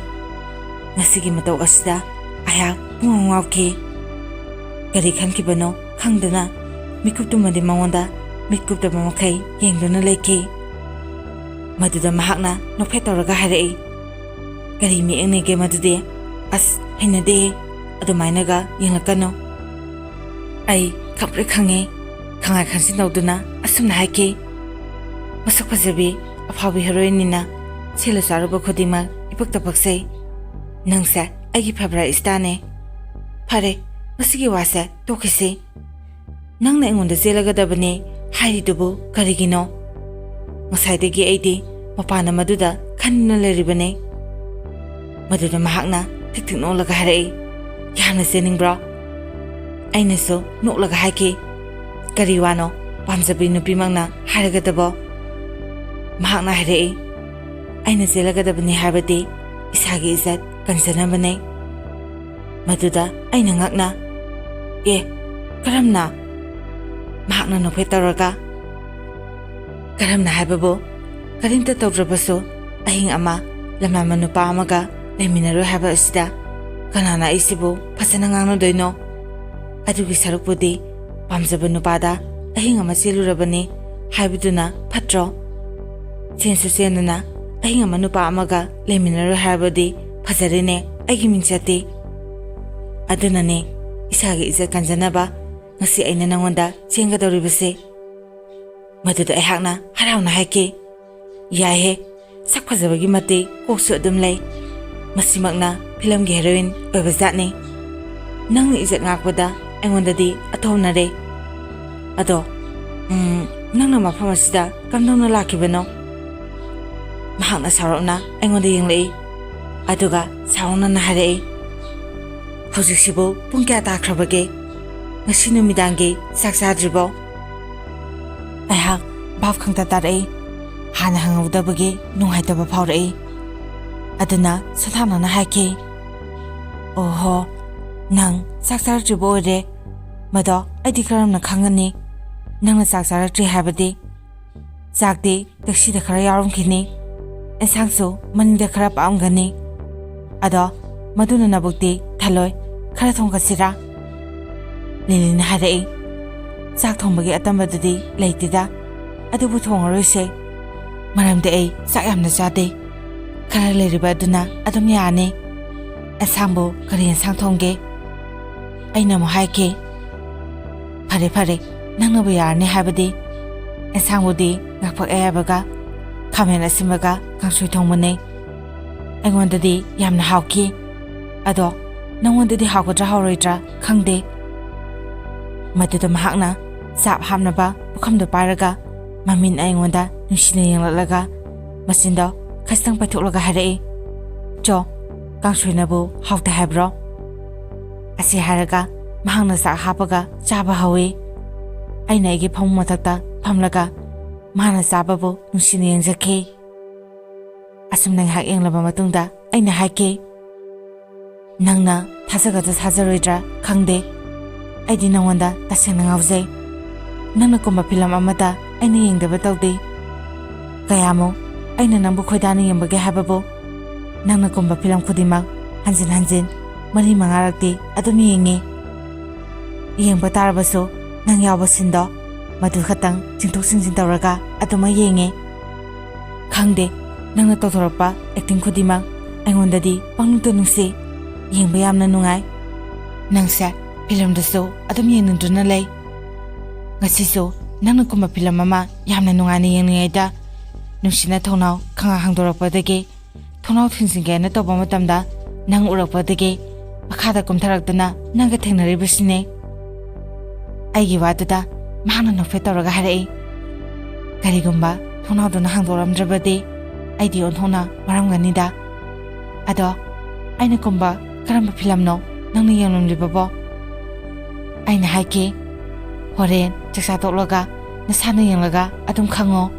ꯉꯁꯤꯒꯤ ꯃꯇꯧ ꯑꯁꯤꯗ ꯑꯩꯍꯥꯛ ꯄꯨꯡꯉꯥꯎ ꯉꯥꯎꯈꯤ꯫ ꯀꯔꯤ ꯈꯟꯈꯤꯕꯅꯣ ꯈꯪꯗꯅ ꯃꯤꯀꯨꯞ ꯇꯨꯝꯃꯗꯤ ꯃꯉꯣꯟꯗ ꯃꯤꯠ ꯀꯨꯞꯇꯕ ꯃꯈꯩ ꯌꯦꯡꯗꯨꯅ ꯂꯩꯈꯤ꯫ ꯃꯗꯨꯗ ꯃꯍꯥꯛꯅ ꯅꯣꯛꯐꯦꯠ ꯇꯧꯔꯒ ꯍꯥꯏꯔꯛꯏ, "ꯀꯔꯤ ꯃꯤꯠꯌꯦꯡꯅꯤꯒꯦ ꯃꯗꯨꯗꯤ? ꯑꯁ, ꯍꯩꯅꯗꯦ꯫ ꯑꯗꯨꯃꯥꯏꯅꯒ ꯌꯦꯡꯂꯛꯀꯅꯨ꯫" ꯑꯩ ꯈꯪꯄ꯭ꯔꯦꯛ ꯈꯪꯉꯦ꯫ ꯈꯪꯉꯥꯏ ꯈꯪꯖꯤꯟ ꯇꯧꯗꯨꯅ ꯑꯁꯨꯝꯅ ꯍꯥꯏꯈꯤ, "ꯃꯁꯛ ꯐꯖꯕꯤ, ꯑꯐꯥꯎꯕꯤ ꯍꯦꯔꯣꯏꯟꯅꯤꯅ ꯁꯦꯠꯂꯨ ꯆꯥꯔꯨꯕ ꯈꯨꯗꯤꯡꯃꯛ ꯏꯄꯛꯇ ꯄꯛꯆꯩ꯫ ꯅꯪꯁꯦ ꯑꯩꯒꯤ ꯐꯦꯚꯔꯥꯏꯠ ꯁ꯭ꯇꯥꯔꯅꯦ꯫ ꯐꯔꯦ, ꯃꯁꯤꯒꯤ ꯋꯥꯁꯦ ꯇꯣꯛꯈꯤꯁꯤ꯫ ꯅꯪꯅ ꯑꯩꯉꯣꯟꯗ ꯆꯦꯜꯂꯒꯗꯕꯅꯦ ꯍꯥꯏꯔꯤꯗꯨꯕꯨ ꯀꯔꯤꯒꯤꯅꯣ? ꯉꯁꯥꯏꯗꯒꯤ ꯑꯩꯗꯤ ꯃꯄꯥꯟ ꯑꯃꯗꯨꯗ ꯈꯟꯗꯨꯅ ꯂꯩꯔꯤꯕꯅꯦ꯫" ꯃꯗꯨꯗ ꯃꯍꯥꯛꯅ ꯊꯤꯛ ꯊꯤꯛ ꯅꯣꯛꯂꯒ ꯍꯥꯏꯔꯛꯏ, "ꯌꯥꯝꯅ ꯆꯦꯟꯅꯤꯡꯕ꯭ꯔꯣ?" ꯑꯩꯅꯁꯨ ꯅꯣꯛꯂꯒ ꯍꯥꯏꯈꯤ, "ꯀꯔꯤ ꯋꯥꯅꯣ ꯄꯥꯝꯖꯕꯤ ꯅꯨꯄꯤꯃꯛꯅ ꯍꯥꯏꯔꯒꯗꯕꯣ?" ꯃꯍꯥꯛꯅ ꯍꯥꯏꯔꯛꯏ, "ꯑꯩꯅ ꯆꯦꯜꯂꯒꯗꯕꯅꯤ ꯍꯥꯏꯕꯗꯤ ꯏꯁꯥꯒꯤ ꯏꯖꯠ ꯀꯟꯖꯅꯕꯅꯦ꯫" ꯃꯗꯨꯗ ꯑꯩꯅ ꯉꯛꯅ, "ꯑꯦ, ꯀꯔꯝꯅ?" ꯃꯍꯥꯛꯅ ꯅꯣꯛꯐꯦꯠ ꯇꯧꯔꯒ, "ꯀꯔꯝꯅ ꯍꯥꯏꯕꯕꯨ? ꯀꯔꯤꯝꯇ ꯇꯧꯗ꯭ꯔꯕꯁꯨ ꯑꯍꯤꯡ ꯑꯃ ꯂꯃꯥꯟꯕ ꯅꯨꯄꯥ ꯑꯃꯒ ꯂꯩꯃꯤꯟꯅꯔꯣꯏ ꯍꯥꯏꯕ ꯑꯁꯤꯗ ꯀꯅꯥꯅ ꯑꯩꯁꯤꯕꯨ ꯐꯖꯅ ꯉꯥꯡꯅꯗꯣꯏꯅꯣ? ꯑꯗꯨꯒꯤ ꯁꯔꯨꯛꯄꯨꯗꯤ ꯄꯥꯝꯖꯕ ꯅꯨꯄꯥꯗ ꯑꯍꯤꯡ ꯑꯃ ꯆꯦꯜꯂꯨꯔꯕꯅꯤ ꯍꯥꯏꯕꯗꯨꯅ ꯐꯠꯇ꯭ꯔꯣ? ꯆꯦꯟꯁꯨ ꯆꯦꯟꯗꯅ ꯑꯍꯤꯡ ꯑꯃ ꯅꯨꯄꯥ ꯑꯃꯒ ꯂꯩꯃꯤꯟꯅꯔꯣꯏ ꯍꯥꯏꯕꯗꯤ ꯐꯖꯔꯦꯅꯦ ꯑꯩꯒꯤ ꯃꯤꯡꯆꯠꯇꯤ꯫ ꯑꯗꯨꯅꯅꯦ ꯏꯁꯥꯒꯤ ꯏꯖꯠ ꯀꯟꯖꯅꯕ ꯉꯁꯤ ꯑꯩꯅ ꯅꯉꯣꯟꯗ ꯆꯦꯟꯒꯗꯧꯔꯤꯕꯁꯦ꯫" ꯃꯗꯨꯗ ꯑꯩꯍꯥꯛꯅ ꯍꯔꯥꯎꯅ ꯍꯥꯏꯈꯤ, "ꯌꯥꯏꯍꯦ, ꯁꯛ ꯐꯖꯕꯒꯤ ꯃꯇꯤꯛ ꯀꯣꯛꯁꯨ ꯑꯗꯨꯝ ꯂꯩ꯫ ꯃꯁꯤꯃꯛꯅ ꯐꯤꯂꯝꯒꯤ ꯍꯦꯔꯣꯏꯟ ꯑꯣꯏꯕ ꯖꯥꯠꯅꯤ꯫ ꯅꯪꯅ ꯏꯖꯠ ꯉꯥꯛꯄꯗ ꯑꯩꯉꯣꯟꯗꯗꯤ ꯑꯊꯣꯝꯅꯔꯦ꯫ ꯑꯗꯣ, ꯎꯝ, ꯅꯪꯅ ꯃꯐꯝ ꯑꯁꯤꯗ ꯀꯝꯗꯧꯅ ꯂꯥꯛꯈꯤꯕꯅꯣ? ꯃꯍꯥꯛꯅ ꯁꯥꯎꯔꯞꯅ ꯑꯩꯉꯣꯟꯗ ꯌꯦꯡꯂꯛꯏ꯫ ꯑꯗꯨꯒ ꯁꯥꯎꯔꯞꯅ ꯍꯥꯏꯔꯛꯏ, "ꯍꯧꯖꯤꯛꯁꯤꯕꯨ ꯄꯨꯡ ꯀꯌꯥ ꯇꯥꯈ꯭ꯔꯕꯒꯦ? ꯉꯁꯤ ꯅꯨꯃꯤꯗꯥꯡꯒꯤ ꯆꯥꯛ ꯆꯥꯗ꯭ꯔꯤꯕꯣ?" ꯑꯩꯍꯥꯛ ꯚꯥꯞ ꯈꯪꯇ ꯇꯥꯔꯛꯏ꯫ ꯍꯥꯟꯅ ꯍꯪꯍꯧꯗꯕꯒꯤ ꯅꯨꯡꯉꯥꯏꯇꯕ ꯐꯥꯎꯔꯛꯏ꯫ ꯑꯗꯨꯅ ꯁꯣꯟꯊꯥꯝꯅꯅ ꯍꯥꯏꯈꯤ, "ꯑꯣꯍꯣ, ꯅꯪ ꯆꯥꯛ ꯆꯥꯔꯛꯇ꯭ꯔꯤꯕ ꯑꯣꯏꯔꯦ꯫ ꯃꯗꯣ ꯑꯩꯗꯤ ꯀꯔꯝꯅ ꯈꯪꯒꯅꯤ? ꯅꯪꯅ ꯆꯥꯛ ꯆꯥꯔꯛꯇ꯭ꯔꯤ ꯍꯥꯏꯕꯗꯤ ꯆꯥꯛꯇꯤ ꯇꯦꯛꯁꯤꯗ ꯈꯔ ꯌꯥꯎꯔꯝꯈꯤꯅꯤ, ꯑꯦꯟꯁꯥꯡꯁꯨ ꯃꯅꯤꯡꯗ ꯈꯔ ꯄꯥꯛꯑꯝꯒꯅꯤ꯫ ꯑꯗꯣ ꯃꯗꯨꯅ ꯅꯕꯨꯛꯇꯤ ꯊꯜꯂꯣꯏ, ꯈꯔ ꯊꯣꯡꯒꯠꯁꯤꯔꯥ?" ꯂꯤꯂꯤꯅ ꯍꯥꯏꯔꯛꯏ꯫ "ꯆꯥꯛ ꯊꯣꯡꯕꯒꯤ ꯑꯇꯝꯕꯗꯨꯗꯤ ꯂꯩꯇꯦꯗ, ꯑꯗꯨꯕꯨ ꯊꯣꯡꯉꯔꯣꯏꯁꯦ, ꯃꯔꯝꯗꯤ ꯑꯩ ꯆꯥꯛ ꯌꯥꯝꯅ ꯆꯥꯗꯦ꯫ ꯈꯔ ꯂꯩꯔꯤꯕ ꯑꯗꯨꯅ ꯑꯗꯨꯝ ꯌꯥꯅꯤ꯫ ꯑꯦꯟꯁꯥꯡꯕꯨ ꯀꯔꯤ ꯑꯦꯟꯁꯥꯡ ꯊꯣꯡꯒꯦ?" ꯑꯩꯅ ꯑꯃꯨꯛ ꯍꯥꯏꯈꯤ, "ꯐꯔꯦ ꯐꯔꯦ, ꯅꯪꯅꯕꯨ ꯌꯥꯔꯅꯤ ꯍꯥꯏꯕꯗꯤ꯫ ꯑꯦꯟꯁꯥꯡꯕꯨꯗꯤ ꯉꯥꯐꯛ ꯑꯌꯥꯏꯕꯒ ꯈꯥꯃꯦꯟ ꯑꯁꯤꯟꯕꯒ ꯀꯥꯡꯁꯣꯏ ꯊꯣꯡꯕꯅꯦ꯫ ꯑꯩꯉꯣꯟꯗꯗꯤ ꯌꯥꯝꯅ ꯍꯥꯎꯈꯤ꯫ ꯑꯗꯣ ꯅꯪꯉꯣꯟꯗꯗꯤ ꯍꯥꯎꯒꯗ꯭ꯔꯥ ꯍꯥꯎꯔꯣꯏꯗ꯭ꯔꯥ ꯈꯪꯗꯦ꯫" ꯃꯗꯨꯗ ꯃꯍꯥꯛꯅ ꯆꯥꯛ ꯍꯥꯞꯅꯕ ꯄꯨꯈꯝꯗꯨ ꯄꯥꯏꯔꯒ ꯃꯃꯤꯠ ꯑꯩꯉꯣꯟꯗ ꯅꯨꯡꯁꯤꯅ ꯌꯦꯡꯂꯛꯂꯒ ꯃꯆꯤꯟꯗꯣ ꯈꯖꯤꯛꯇꯪ ꯄꯥꯏꯊꯣꯛꯂꯒ ꯍꯥꯏꯔꯛꯏ, "ꯆꯣ, ꯀꯥꯡꯁꯣꯏꯅꯕꯨ ꯍꯥꯎꯇꯦ ꯍꯥꯏꯕ꯭ꯔꯣ?" ꯑꯁꯤ ꯍꯥꯏꯔꯒ ꯃꯍꯥꯛꯅ ꯆꯥꯛ ꯍꯥꯞꯄꯒ ꯆꯥꯕ ꯍꯧꯏ꯫ ꯑꯩꯅ ꯑꯩꯒꯤ ꯐꯃꯨꯡ ꯃꯊꯛꯇ ꯐꯝꯂꯒ ꯃꯍꯥꯛꯅ ꯆꯥꯕꯕꯨ ꯅꯨꯡꯁꯤꯅ ꯌꯦꯡꯖꯈꯤ꯫ ꯑꯁꯨꯝꯅ ꯉꯥꯏꯍꯥꯛ ꯌꯦꯡꯂꯕ ꯃꯇꯨꯡꯗ ꯑꯩꯅ ꯍꯥꯏꯈꯤ, "ꯅꯪꯅ ꯊꯥꯖꯒꯗ꯭ꯔꯥ ꯊꯥꯖꯔꯣꯏꯗ꯭ꯔꯥ ꯈꯪꯗꯦ, ꯑꯩꯗꯤ ꯅꯉꯣꯟꯗ ꯇꯁꯦꯡꯅ ꯉꯥꯎꯖꯩ꯫ ꯅꯪꯅ ꯀꯨꯝꯕ ꯐꯤꯂꯝ ꯑꯃꯗ ꯑꯩꯅ ꯌꯦꯡꯗꯕ ꯇꯧꯗꯦ꯫ ꯀꯌꯥꯃꯨꯛ ꯑꯩꯅ ꯅꯪꯕꯨ ꯈꯣꯏꯗꯥꯅ ꯌꯦꯡꯕꯒꯦ ꯍꯥꯏꯕꯕꯨ, ꯅꯪꯅ ꯀꯨꯝꯕ ꯐꯤꯂꯝ ꯈꯨꯗꯤꯡꯃꯛ ꯍꯟꯖꯤꯟ ꯍꯟꯖꯤꯟ ꯃꯔꯤ ꯃꯉꯥꯔꯛꯇꯤ ꯑꯗꯨꯝ ꯌꯦꯡꯉꯤ꯫ ꯌꯦꯡꯕ ꯇꯥꯔꯕꯁꯨ ꯅꯪ ꯌꯥꯎꯕ ꯁꯤꯟꯗꯣ ꯃꯗꯨ ꯈꯛꯇꯪ ꯆꯤꯡꯊꯣꯛ ꯆꯤꯡꯁꯤꯟ ꯇꯧꯔꯒ ꯑꯗꯨꯃꯛ ꯌꯦꯡꯉꯤ꯫ ꯈꯪꯗꯦ, ꯅꯪꯅ ꯇꯧꯊꯣꯔꯛꯄ ꯑꯦꯛꯇꯤꯡ ꯈꯨꯗꯤꯡꯃꯛ ꯑꯩꯉꯣꯟꯗꯗꯤ ꯄꯪꯅꯨꯡꯇ ꯅꯨꯡꯁꯤ꯫ ꯌꯦꯡꯕ ꯌꯥꯝꯅ ꯅꯨꯡꯉꯥꯏ꯫ ꯅꯪꯁꯦ ꯐꯤꯂꯝꯗꯁꯨ ꯑꯗꯨꯝ ꯌꯦꯡꯅꯤꯡꯗꯨꯅ ꯂꯩ꯫ ꯉꯁꯤꯁꯨ ꯅꯪꯅ ꯀꯨꯝꯕ ꯐꯤꯂꯝ ꯑꯃ ꯌꯥꯝꯅ ꯅꯨꯡꯉꯥꯏꯅ ꯌꯦꯡꯂꯤꯉꯩꯗ ꯅꯨꯡꯁꯤꯠꯅ ꯊꯣꯡꯅꯥꯎ ꯈꯪꯍꯥꯡ ꯍꯥꯡꯗꯣꯔꯛꯄꯗꯒꯤ ꯊꯣꯡꯅꯥꯎ ꯊꯤꯡꯖꯤꯟꯒꯦꯅ ꯇꯧꯕ ꯃꯇꯝꯗ ꯅꯪ ꯎꯔꯛꯄꯗꯒꯤ ꯃꯈꯥꯗ ꯀꯨꯝꯊꯔꯛꯇꯨꯅ ꯅꯪꯒ ꯊꯦꯡꯅꯔꯤꯕꯁꯤꯅꯦ꯫ ꯑꯩꯒꯤ ꯋꯥꯗꯨꯗ ꯃꯍꯥꯛꯅ ꯅꯣꯛꯐꯦꯠ ꯇꯧꯔꯒ ꯍꯥꯏꯔꯛꯏ, "ꯀꯔꯤꯒꯨꯝꯕ ꯊꯣꯡꯅꯥꯎꯗꯨꯅ ꯍꯥꯡꯗꯣꯛꯂꯝꯗ꯭ꯔꯕꯗꯤ ꯑꯩꯗꯤ ꯑꯣꯟꯊꯣꯛꯅ ꯋꯥꯔꯝꯒꯅꯤꯗ꯫ ꯑꯗꯣ ꯑꯩꯅ ꯀꯨꯝꯕ ꯀꯔꯝꯕ ꯐꯤꯂꯝꯅꯣ ꯅꯪꯅ ꯌꯦꯡꯂꯝꯂꯤꯕꯕꯣ?" ꯑꯩꯅ ꯍꯥꯏꯈꯤ, "ꯍꯣꯔꯦꯟ ꯆꯥꯛꯆꯥ ꯇꯣꯛꯂꯒ ꯅꯁꯥꯅ ꯌꯦꯡꯂꯒ ꯑꯗꯨꯝ ꯈꯪꯉꯣ꯫"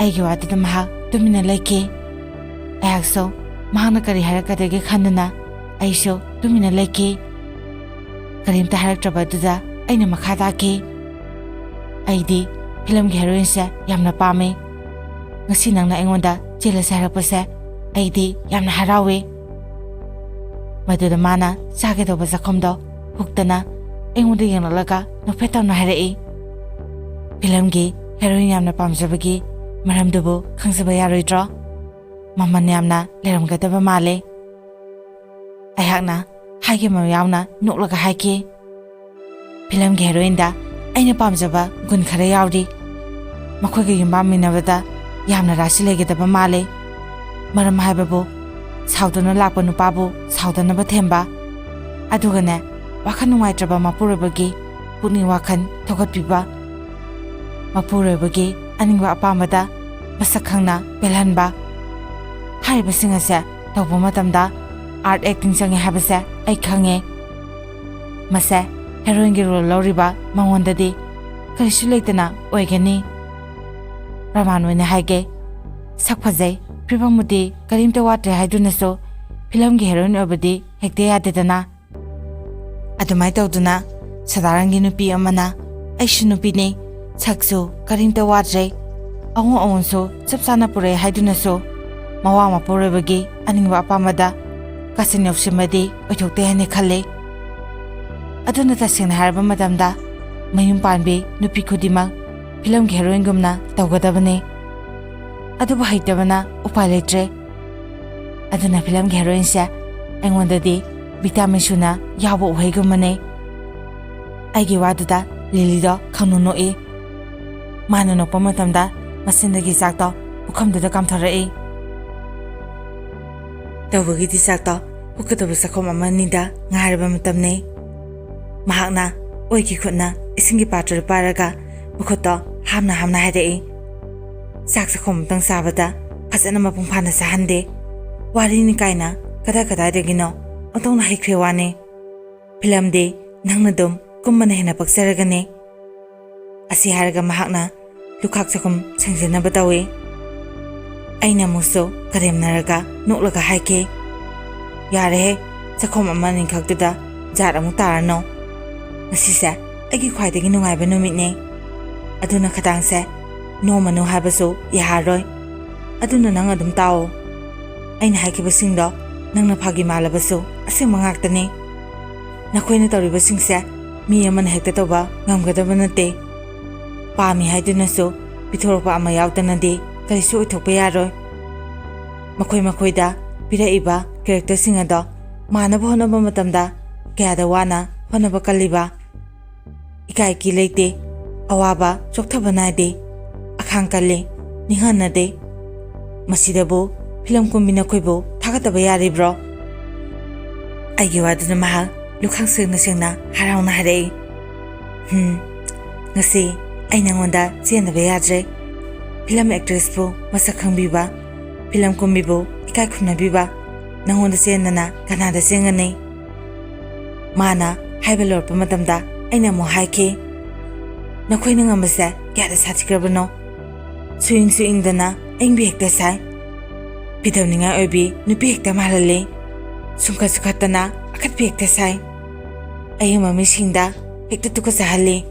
ꯑꯩꯒꯤ ꯋꯥꯗꯨꯗ ꯃꯍꯥꯛ ꯇꯨꯃꯤꯟꯅ ꯂꯩꯈꯤ꯫ ꯑꯩꯍꯥꯛꯁꯨ ꯃꯍꯥꯛꯅ ꯀꯔꯤ ꯍꯥꯏꯔꯛꯀꯗꯒꯦ ꯈꯟꯗꯨꯅ ꯑꯩꯁꯨ ꯇꯨꯃꯤꯟꯅ ꯂꯩꯈꯤ꯫ ꯀꯔꯤꯝꯇ ꯍꯥꯏꯔꯛꯇ꯭ꯔꯕ ꯑꯗꯨꯗ ꯑꯩꯅ ꯃꯈꯥ ꯇꯥꯈꯤ, "ꯑꯩꯗꯤ ꯐꯤꯂꯝꯒꯤ ꯍꯦꯔꯣꯏꯟꯁꯦ ꯌꯥꯝꯅ ꯄꯥꯝꯃꯤ꯫ ꯉꯁꯤ ꯅꯪꯅ ꯑꯩꯉꯣꯟꯗ ꯆꯦꯜꯂꯁꯦ ꯍꯥꯏꯔꯛꯄꯁꯦ ꯑꯩꯗꯤ ꯌꯥꯝꯅ ꯍꯔꯥꯎꯏ꯫" ꯃꯗꯨꯗ ꯃꯥꯅ ꯆꯥꯒꯦ ꯇꯧꯕ ꯆꯥꯛꯈꯨꯝꯗꯣ ꯍꯨꯛꯇꯅ ꯑꯩꯉꯣꯟꯗ ꯌꯦꯡꯂꯛꯂꯒ ꯅꯣꯛꯐꯦꯠ ꯇꯧꯅ ꯍꯥꯏꯔꯛꯏ, "ꯐꯤꯂꯝꯒꯤ ꯍꯦꯔꯣꯏꯟ ꯌꯥꯝꯅ ꯄꯥꯝꯖꯕꯒꯤ ꯃꯔꯝꯗꯨꯕꯨ ꯈꯪꯖꯕ ꯌꯥꯔꯣꯏꯗ꯭ꯔꯣ? ꯃꯃꯜ ꯌꯥꯝꯅ ꯂꯩꯔꯝꯒꯗꯕ ꯃꯥꯜꯂꯦ꯫" ꯑꯩꯍꯥꯛꯅ ꯍꯥꯏꯒꯦ ꯃꯌꯥꯝꯅ ꯅꯣꯛꯂꯒ ꯍꯥꯏꯈꯤ, "ꯐꯤꯂꯝꯒꯤ ꯍꯦꯔꯣꯏꯟꯗ ꯑꯩꯅ ꯄꯥꯝꯖꯕ ꯒꯨꯟ ꯈꯔ ꯌꯥꯎꯔꯤ꯫ ꯃꯈꯣꯏꯒ ꯌꯨꯝꯕꯥꯟꯃꯤꯟꯅꯕꯗ ꯌꯥꯝꯅ ꯔꯥꯁꯤ ꯂꯩꯒꯗꯕ ꯃꯥꯜꯂꯦ꯫ ꯃꯔꯝ ꯍꯥꯏꯕꯕꯨ ꯁꯥꯎꯗꯨꯅ ꯂꯥꯛꯄ ꯅꯨꯄꯥꯕꯨ ꯁꯥꯎꯗꯅꯕ ꯊꯦꯝꯕ, ꯑꯗꯨꯒꯅꯦ ꯋꯥꯈꯜ ꯅꯨꯡꯉꯥꯏꯇ꯭ꯔꯕ ꯃꯄꯨꯔꯣꯏꯕꯒꯤ ꯄꯨꯛꯅꯤꯡ ꯋꯥꯈꯜ ꯊꯧꯒꯠꯄꯤꯕ, ꯃꯄꯨꯔꯣꯏꯕꯒꯤ ꯑꯅꯤꯡꯕ ꯑꯄꯥꯝꯕꯗ ꯃꯁꯛ ꯈꯪꯅ ꯄꯦꯜꯍꯟꯕ꯫ ꯍꯥꯏꯔꯤꯕꯁꯤꯡ ꯑꯁꯦ ꯇꯧꯕ ꯃꯇꯝꯗ ꯑꯥꯔꯠ ꯑꯦꯛꯇꯤꯡ ꯆꯪꯉꯦ ꯍꯥꯏꯕꯁꯦ ꯑꯩ ꯈꯪꯉꯦ꯫ ꯃꯁꯦ ꯍꯦꯔꯣꯏꯟꯒꯤ ꯔꯣꯜ ꯂꯧꯔꯤꯕ ꯃꯉꯣꯟꯗꯗꯤ ꯀꯔꯤꯁꯨ ꯂꯩꯇꯅ ꯑꯣꯏꯒꯅꯤ꯫ ꯄ꯭ꯔꯃꯥꯟ ꯑꯣꯏꯅ ꯍꯥꯏꯒꯦ, ꯁꯛ ꯐꯖꯩ, ꯐꯤꯕꯝꯕꯨꯗꯤ ꯀꯔꯤꯝꯇ ꯋꯥꯠꯇ꯭ꯔꯦ ꯍꯥꯏꯗꯨꯅꯁꯨ ꯐꯤꯂꯝꯒꯤ ꯍꯦꯔꯣꯏꯟ ꯑꯣꯏꯕꯗꯤ ꯍꯦꯛꯇ ꯌꯥꯗꯦꯗꯅ꯫ ꯑꯗꯨꯃꯥꯏꯅ ꯇꯧꯗꯨꯅ ꯁꯗꯥꯔꯟꯒꯤ ꯅꯨꯄꯤ ꯑꯃꯅ ꯑꯩꯁꯨ ꯅꯨꯄꯤꯅꯤ, ꯁꯛꯁꯨ ꯀꯔꯤꯝꯇ ꯋꯥꯠꯇ꯭ꯔꯦ, ꯑꯑꯣꯟ ꯑꯑꯣꯟꯁꯨ ꯆꯞ ꯆꯥꯅ ꯄꯨꯔꯛꯑꯦ ꯍꯥꯏꯗꯨꯅꯁꯨ ꯃꯋꯥ ꯃꯄꯨꯔꯣꯏꯕꯒꯤ ꯑꯅꯤꯡꯕ ꯑꯄꯥꯝꯕꯗ ꯀꯥꯆꯤꯟ ꯌꯧꯁꯤꯟꯕꯗꯤ ꯑꯣꯏꯊꯣꯛꯇꯦ ꯍꯥꯏꯅ ꯈꯜꯂꯤ꯫ ꯑꯗꯨꯅ ꯇꯁꯦꯡꯅ ꯍꯥꯏꯔꯕ ꯃꯇꯝꯗ ꯃꯌꯨꯝ ꯄꯥꯟꯕꯤ ꯅꯨꯄꯤ ꯈꯨꯗꯤꯡꯃꯛ ꯐꯤꯂꯝꯒꯤ ꯍꯦꯔꯣꯏꯟꯒꯨꯝꯅ ꯇꯧꯒꯗꯕꯅꯤ꯫ ꯑꯗꯨꯕꯨ ꯍꯩꯇꯕꯅ ꯎꯄꯥꯏ ꯂꯩꯇ꯭ꯔꯦ꯫ ꯑꯗꯨꯅ ꯐꯤꯂꯝꯒꯤ ꯍꯦꯔꯣꯏꯟꯁꯦ ꯑꯩꯉꯣꯟꯗꯗꯤ ꯚꯤꯇꯥꯃꯤꯟ ꯁꯨꯅ ꯌꯥꯎꯕ ꯎꯍꯩꯒꯨꯝꯕꯅꯤ꯫" ꯑꯩꯒꯤ ꯋꯥꯗꯨꯗ ꯂꯤꯂꯤꯗꯣ ꯈꯪꯅꯣꯛ ꯅꯣꯛꯏ꯫ ꯃꯥꯅ ꯅꯣꯛꯄ ꯃꯇꯝꯗ ꯃꯆꯤꯟꯗꯒꯤ ꯆꯥꯛꯇꯣ ꯄꯨꯈꯝꯗꯨꯗ ꯀꯥꯝꯊꯣꯔꯛꯏ꯫ ꯇꯧꯕꯒꯤꯗꯤ ꯆꯥꯛꯇꯣ ꯍꯨꯛꯀꯗꯕ ꯆꯥꯛꯈꯨꯝ ꯑꯃ ꯑꯅꯤꯗ ꯉꯥꯏꯔꯕ ꯃꯇꯝꯅꯤ꯫ ꯃꯍꯥꯛꯅ ꯑꯣꯏꯒꯤ ꯈꯨꯠꯅ ꯏꯁꯤꯡꯒꯤ ꯄꯥꯇ꯭ꯔꯗꯨ ꯄꯥꯏꯔꯒ ꯃꯈꯨꯠꯇꯣ ꯍꯥꯝꯅ ꯍꯥꯝꯅ ꯍꯥꯏꯔꯛꯏ, "ꯆꯥꯛ ꯆꯥꯛꯈꯨꯝ ꯑꯃꯇꯪ ꯆꯥꯕꯗ ꯐꯖꯅ ꯃꯄꯨꯡ ꯐꯥꯅ ꯆꯥꯍꯟꯗꯦ꯫ ꯋꯥꯔꯤꯅꯤ ꯀꯥꯏꯅ ꯀꯗꯥꯏ ꯀꯗꯥꯏꯗꯒꯤꯅꯣ ꯑꯣꯟꯊꯣꯛꯅ ꯍꯩꯈ꯭ꯔꯦ ꯋꯥꯅꯤ꯫ ꯐꯤꯂꯝꯗꯤ ꯅꯪꯅ ꯑꯗꯨꯝ ꯀꯨꯝꯕꯅ ꯍꯦꯟꯅ ꯄꯛꯆꯔꯒꯅꯤ"꯫ ꯑꯁꯤ ꯍꯥꯏꯔꯒ ꯃꯍꯥꯛꯅ ꯂꯨꯈꯥꯛ ꯆꯥꯛꯈꯨꯝ ꯁꯦꯡꯖꯤꯟꯅꯕ ꯇꯧꯏ꯫ ꯑꯩꯅ ꯑꯃꯨꯛꯁꯨ ꯀꯔꯦꯝꯅꯔꯒ ꯅꯣꯛꯂꯒ ꯍꯥꯏꯈꯤ, "ꯌꯥꯔꯦꯍꯦ, ꯆꯥꯛꯈꯨꯝ ꯑꯃ ꯑꯅꯤꯈꯛꯇꯨꯗ ꯖꯥꯠ ꯑꯃꯨꯛ ꯇꯥꯔꯅꯨ꯫ ꯉꯁꯤꯁꯦ ꯑꯩꯒꯤ ꯈ꯭ꯋꯥꯏꯗꯒꯤ ꯅꯨꯡꯉꯥꯏꯕ ꯅꯨꯃꯤꯠꯅꯤ꯫ ꯑꯗꯨꯅ ꯈꯗꯥꯡꯁꯦ ꯅꯣꯝꯃꯅꯨ ꯍꯥꯏꯕꯁꯨ ꯌꯥꯔꯔꯣꯏ꯫ ꯑꯗꯨꯅ ꯅꯪ ꯑꯗꯨꯝ ꯇꯥꯎꯑꯣ꯫ ꯑꯩꯅ ꯍꯥꯏꯈꯤꯕꯁꯤꯡꯗꯣ ꯅꯪꯅ ꯐꯥꯒꯤ ꯃꯥꯜꯂꯕꯁꯨ ꯑꯁꯦꯡꯕ ꯉꯥꯛꯇꯅꯤ꯫ ꯅꯈꯣꯏꯅ ꯇꯧꯔꯤꯕꯁꯤꯡꯁꯦ ꯃꯤ ꯑꯃꯅ ꯍꯦꯛꯇ ꯇꯧꯕ ꯉꯝꯒꯗꯕ ꯅꯠꯇꯦ꯫ ꯄꯥꯝꯃꯤ ꯍꯥꯏꯗꯨꯅꯁꯨ ꯄꯤꯊꯣꯔꯛꯄ ꯑꯃ ꯌꯥꯎꯗꯅꯗꯤ ꯀꯔꯤꯁꯨ ꯑꯣꯏꯊꯣꯛꯄ ꯌꯥꯔꯣꯏ꯫ ꯃꯈꯣꯏ ꯃꯈꯣꯏꯗ ꯄꯤꯔꯛꯏꯕ ꯀꯦꯔꯦꯛꯇꯔꯁꯤꯡ ꯑꯗꯣ ꯃꯥꯟꯅꯕ ꯍꯣꯠꯅꯕ ꯃꯇꯝꯗ ꯀꯌꯥꯗ ꯋꯥꯅ ꯍꯣꯠꯅꯕ ꯀꯜꯂꯤꯕ꯫ ꯏꯀꯥꯏ ꯀꯤ ꯂꯩꯇꯦ, ꯑꯋꯥꯕ ꯆꯣꯛꯊꯕ ꯅꯥꯏꯗꯦ, ꯑꯈꯥꯡ ꯀꯜꯂꯤ, ꯅꯤꯡꯍꯟꯅꯗꯦ꯫ ꯃꯁꯤꯗꯕꯨ ꯐꯤꯂꯝ ꯀꯨꯝꯕꯤ ꯅꯈꯣꯏꯕꯨ ꯊꯥꯒꯠꯇꯕ ꯌꯥꯔꯤꯕ꯭ꯔꯣ?" ꯑꯩꯒꯤ ꯋꯥꯗꯨꯅ ꯃꯍꯥꯛ ꯂꯨꯈꯥꯛ ꯁꯦꯡꯅ ꯁꯦꯡꯅ ꯍꯔꯥꯎꯅ ꯍꯥꯏꯔꯛꯏ, "ꯍꯝ, ꯉꯁꯤ ꯑꯩ ꯅꯉꯣꯟꯗ ꯆꯦꯟꯗꯕ ꯌꯥꯗ꯭ꯔꯦ꯫ ꯐꯤꯂꯝ ꯑꯦꯛꯇ꯭ꯔꯦꯁꯄꯨ ꯃꯁꯛ ꯈꯪꯕꯤꯕ, ꯐꯤꯂꯝ ꯀꯨꯝꯕꯤꯕꯨ ꯏꯀꯥꯏ ꯈꯨꯝꯅꯕꯤꯕ ꯅꯉꯣꯟꯗ ꯆꯦꯟꯗꯅ ꯀꯅꯥꯗ ꯆꯦꯟꯒꯅꯤ?" ꯃꯥꯅ ꯍꯥꯏꯕ ꯂꯣꯏꯔꯛꯄ ꯃꯇꯝꯗ ꯑꯩꯅ ꯑꯃꯨꯛ ꯍꯥꯏꯈꯤ, "ꯅꯈꯣꯏꯅ ꯉꯝꯕꯁꯦ ꯀꯌꯥꯗ ꯁꯥꯊꯤꯈ꯭ꯔꯕꯅꯣ? ꯁꯨꯏꯪ ꯁꯨꯏꯪꯗꯅ ꯑꯏꯪꯕꯤ ꯍꯦꯛꯇ ꯁꯥꯏ꯫ ꯐꯤꯗꯧꯅꯤꯡꯉꯥꯏ ꯑꯣꯏꯕꯤ ꯅꯨꯄꯤ ꯍꯦꯛꯇ ꯃꯥꯜꯍꯜꯂꯤ꯫ ꯁꯨꯡꯈꯠ ꯁꯨꯡꯈꯠꯇꯅ ꯑꯈꯠꯄꯤ ꯍꯦꯛꯇ ꯁꯥꯏ꯫ ꯑꯌꯦꯡꯕ ꯃꯤꯁꯤꯡꯗ ꯍꯦꯛꯇ ꯇꯨꯀꯠꯆꯍꯜꯂꯤ꯫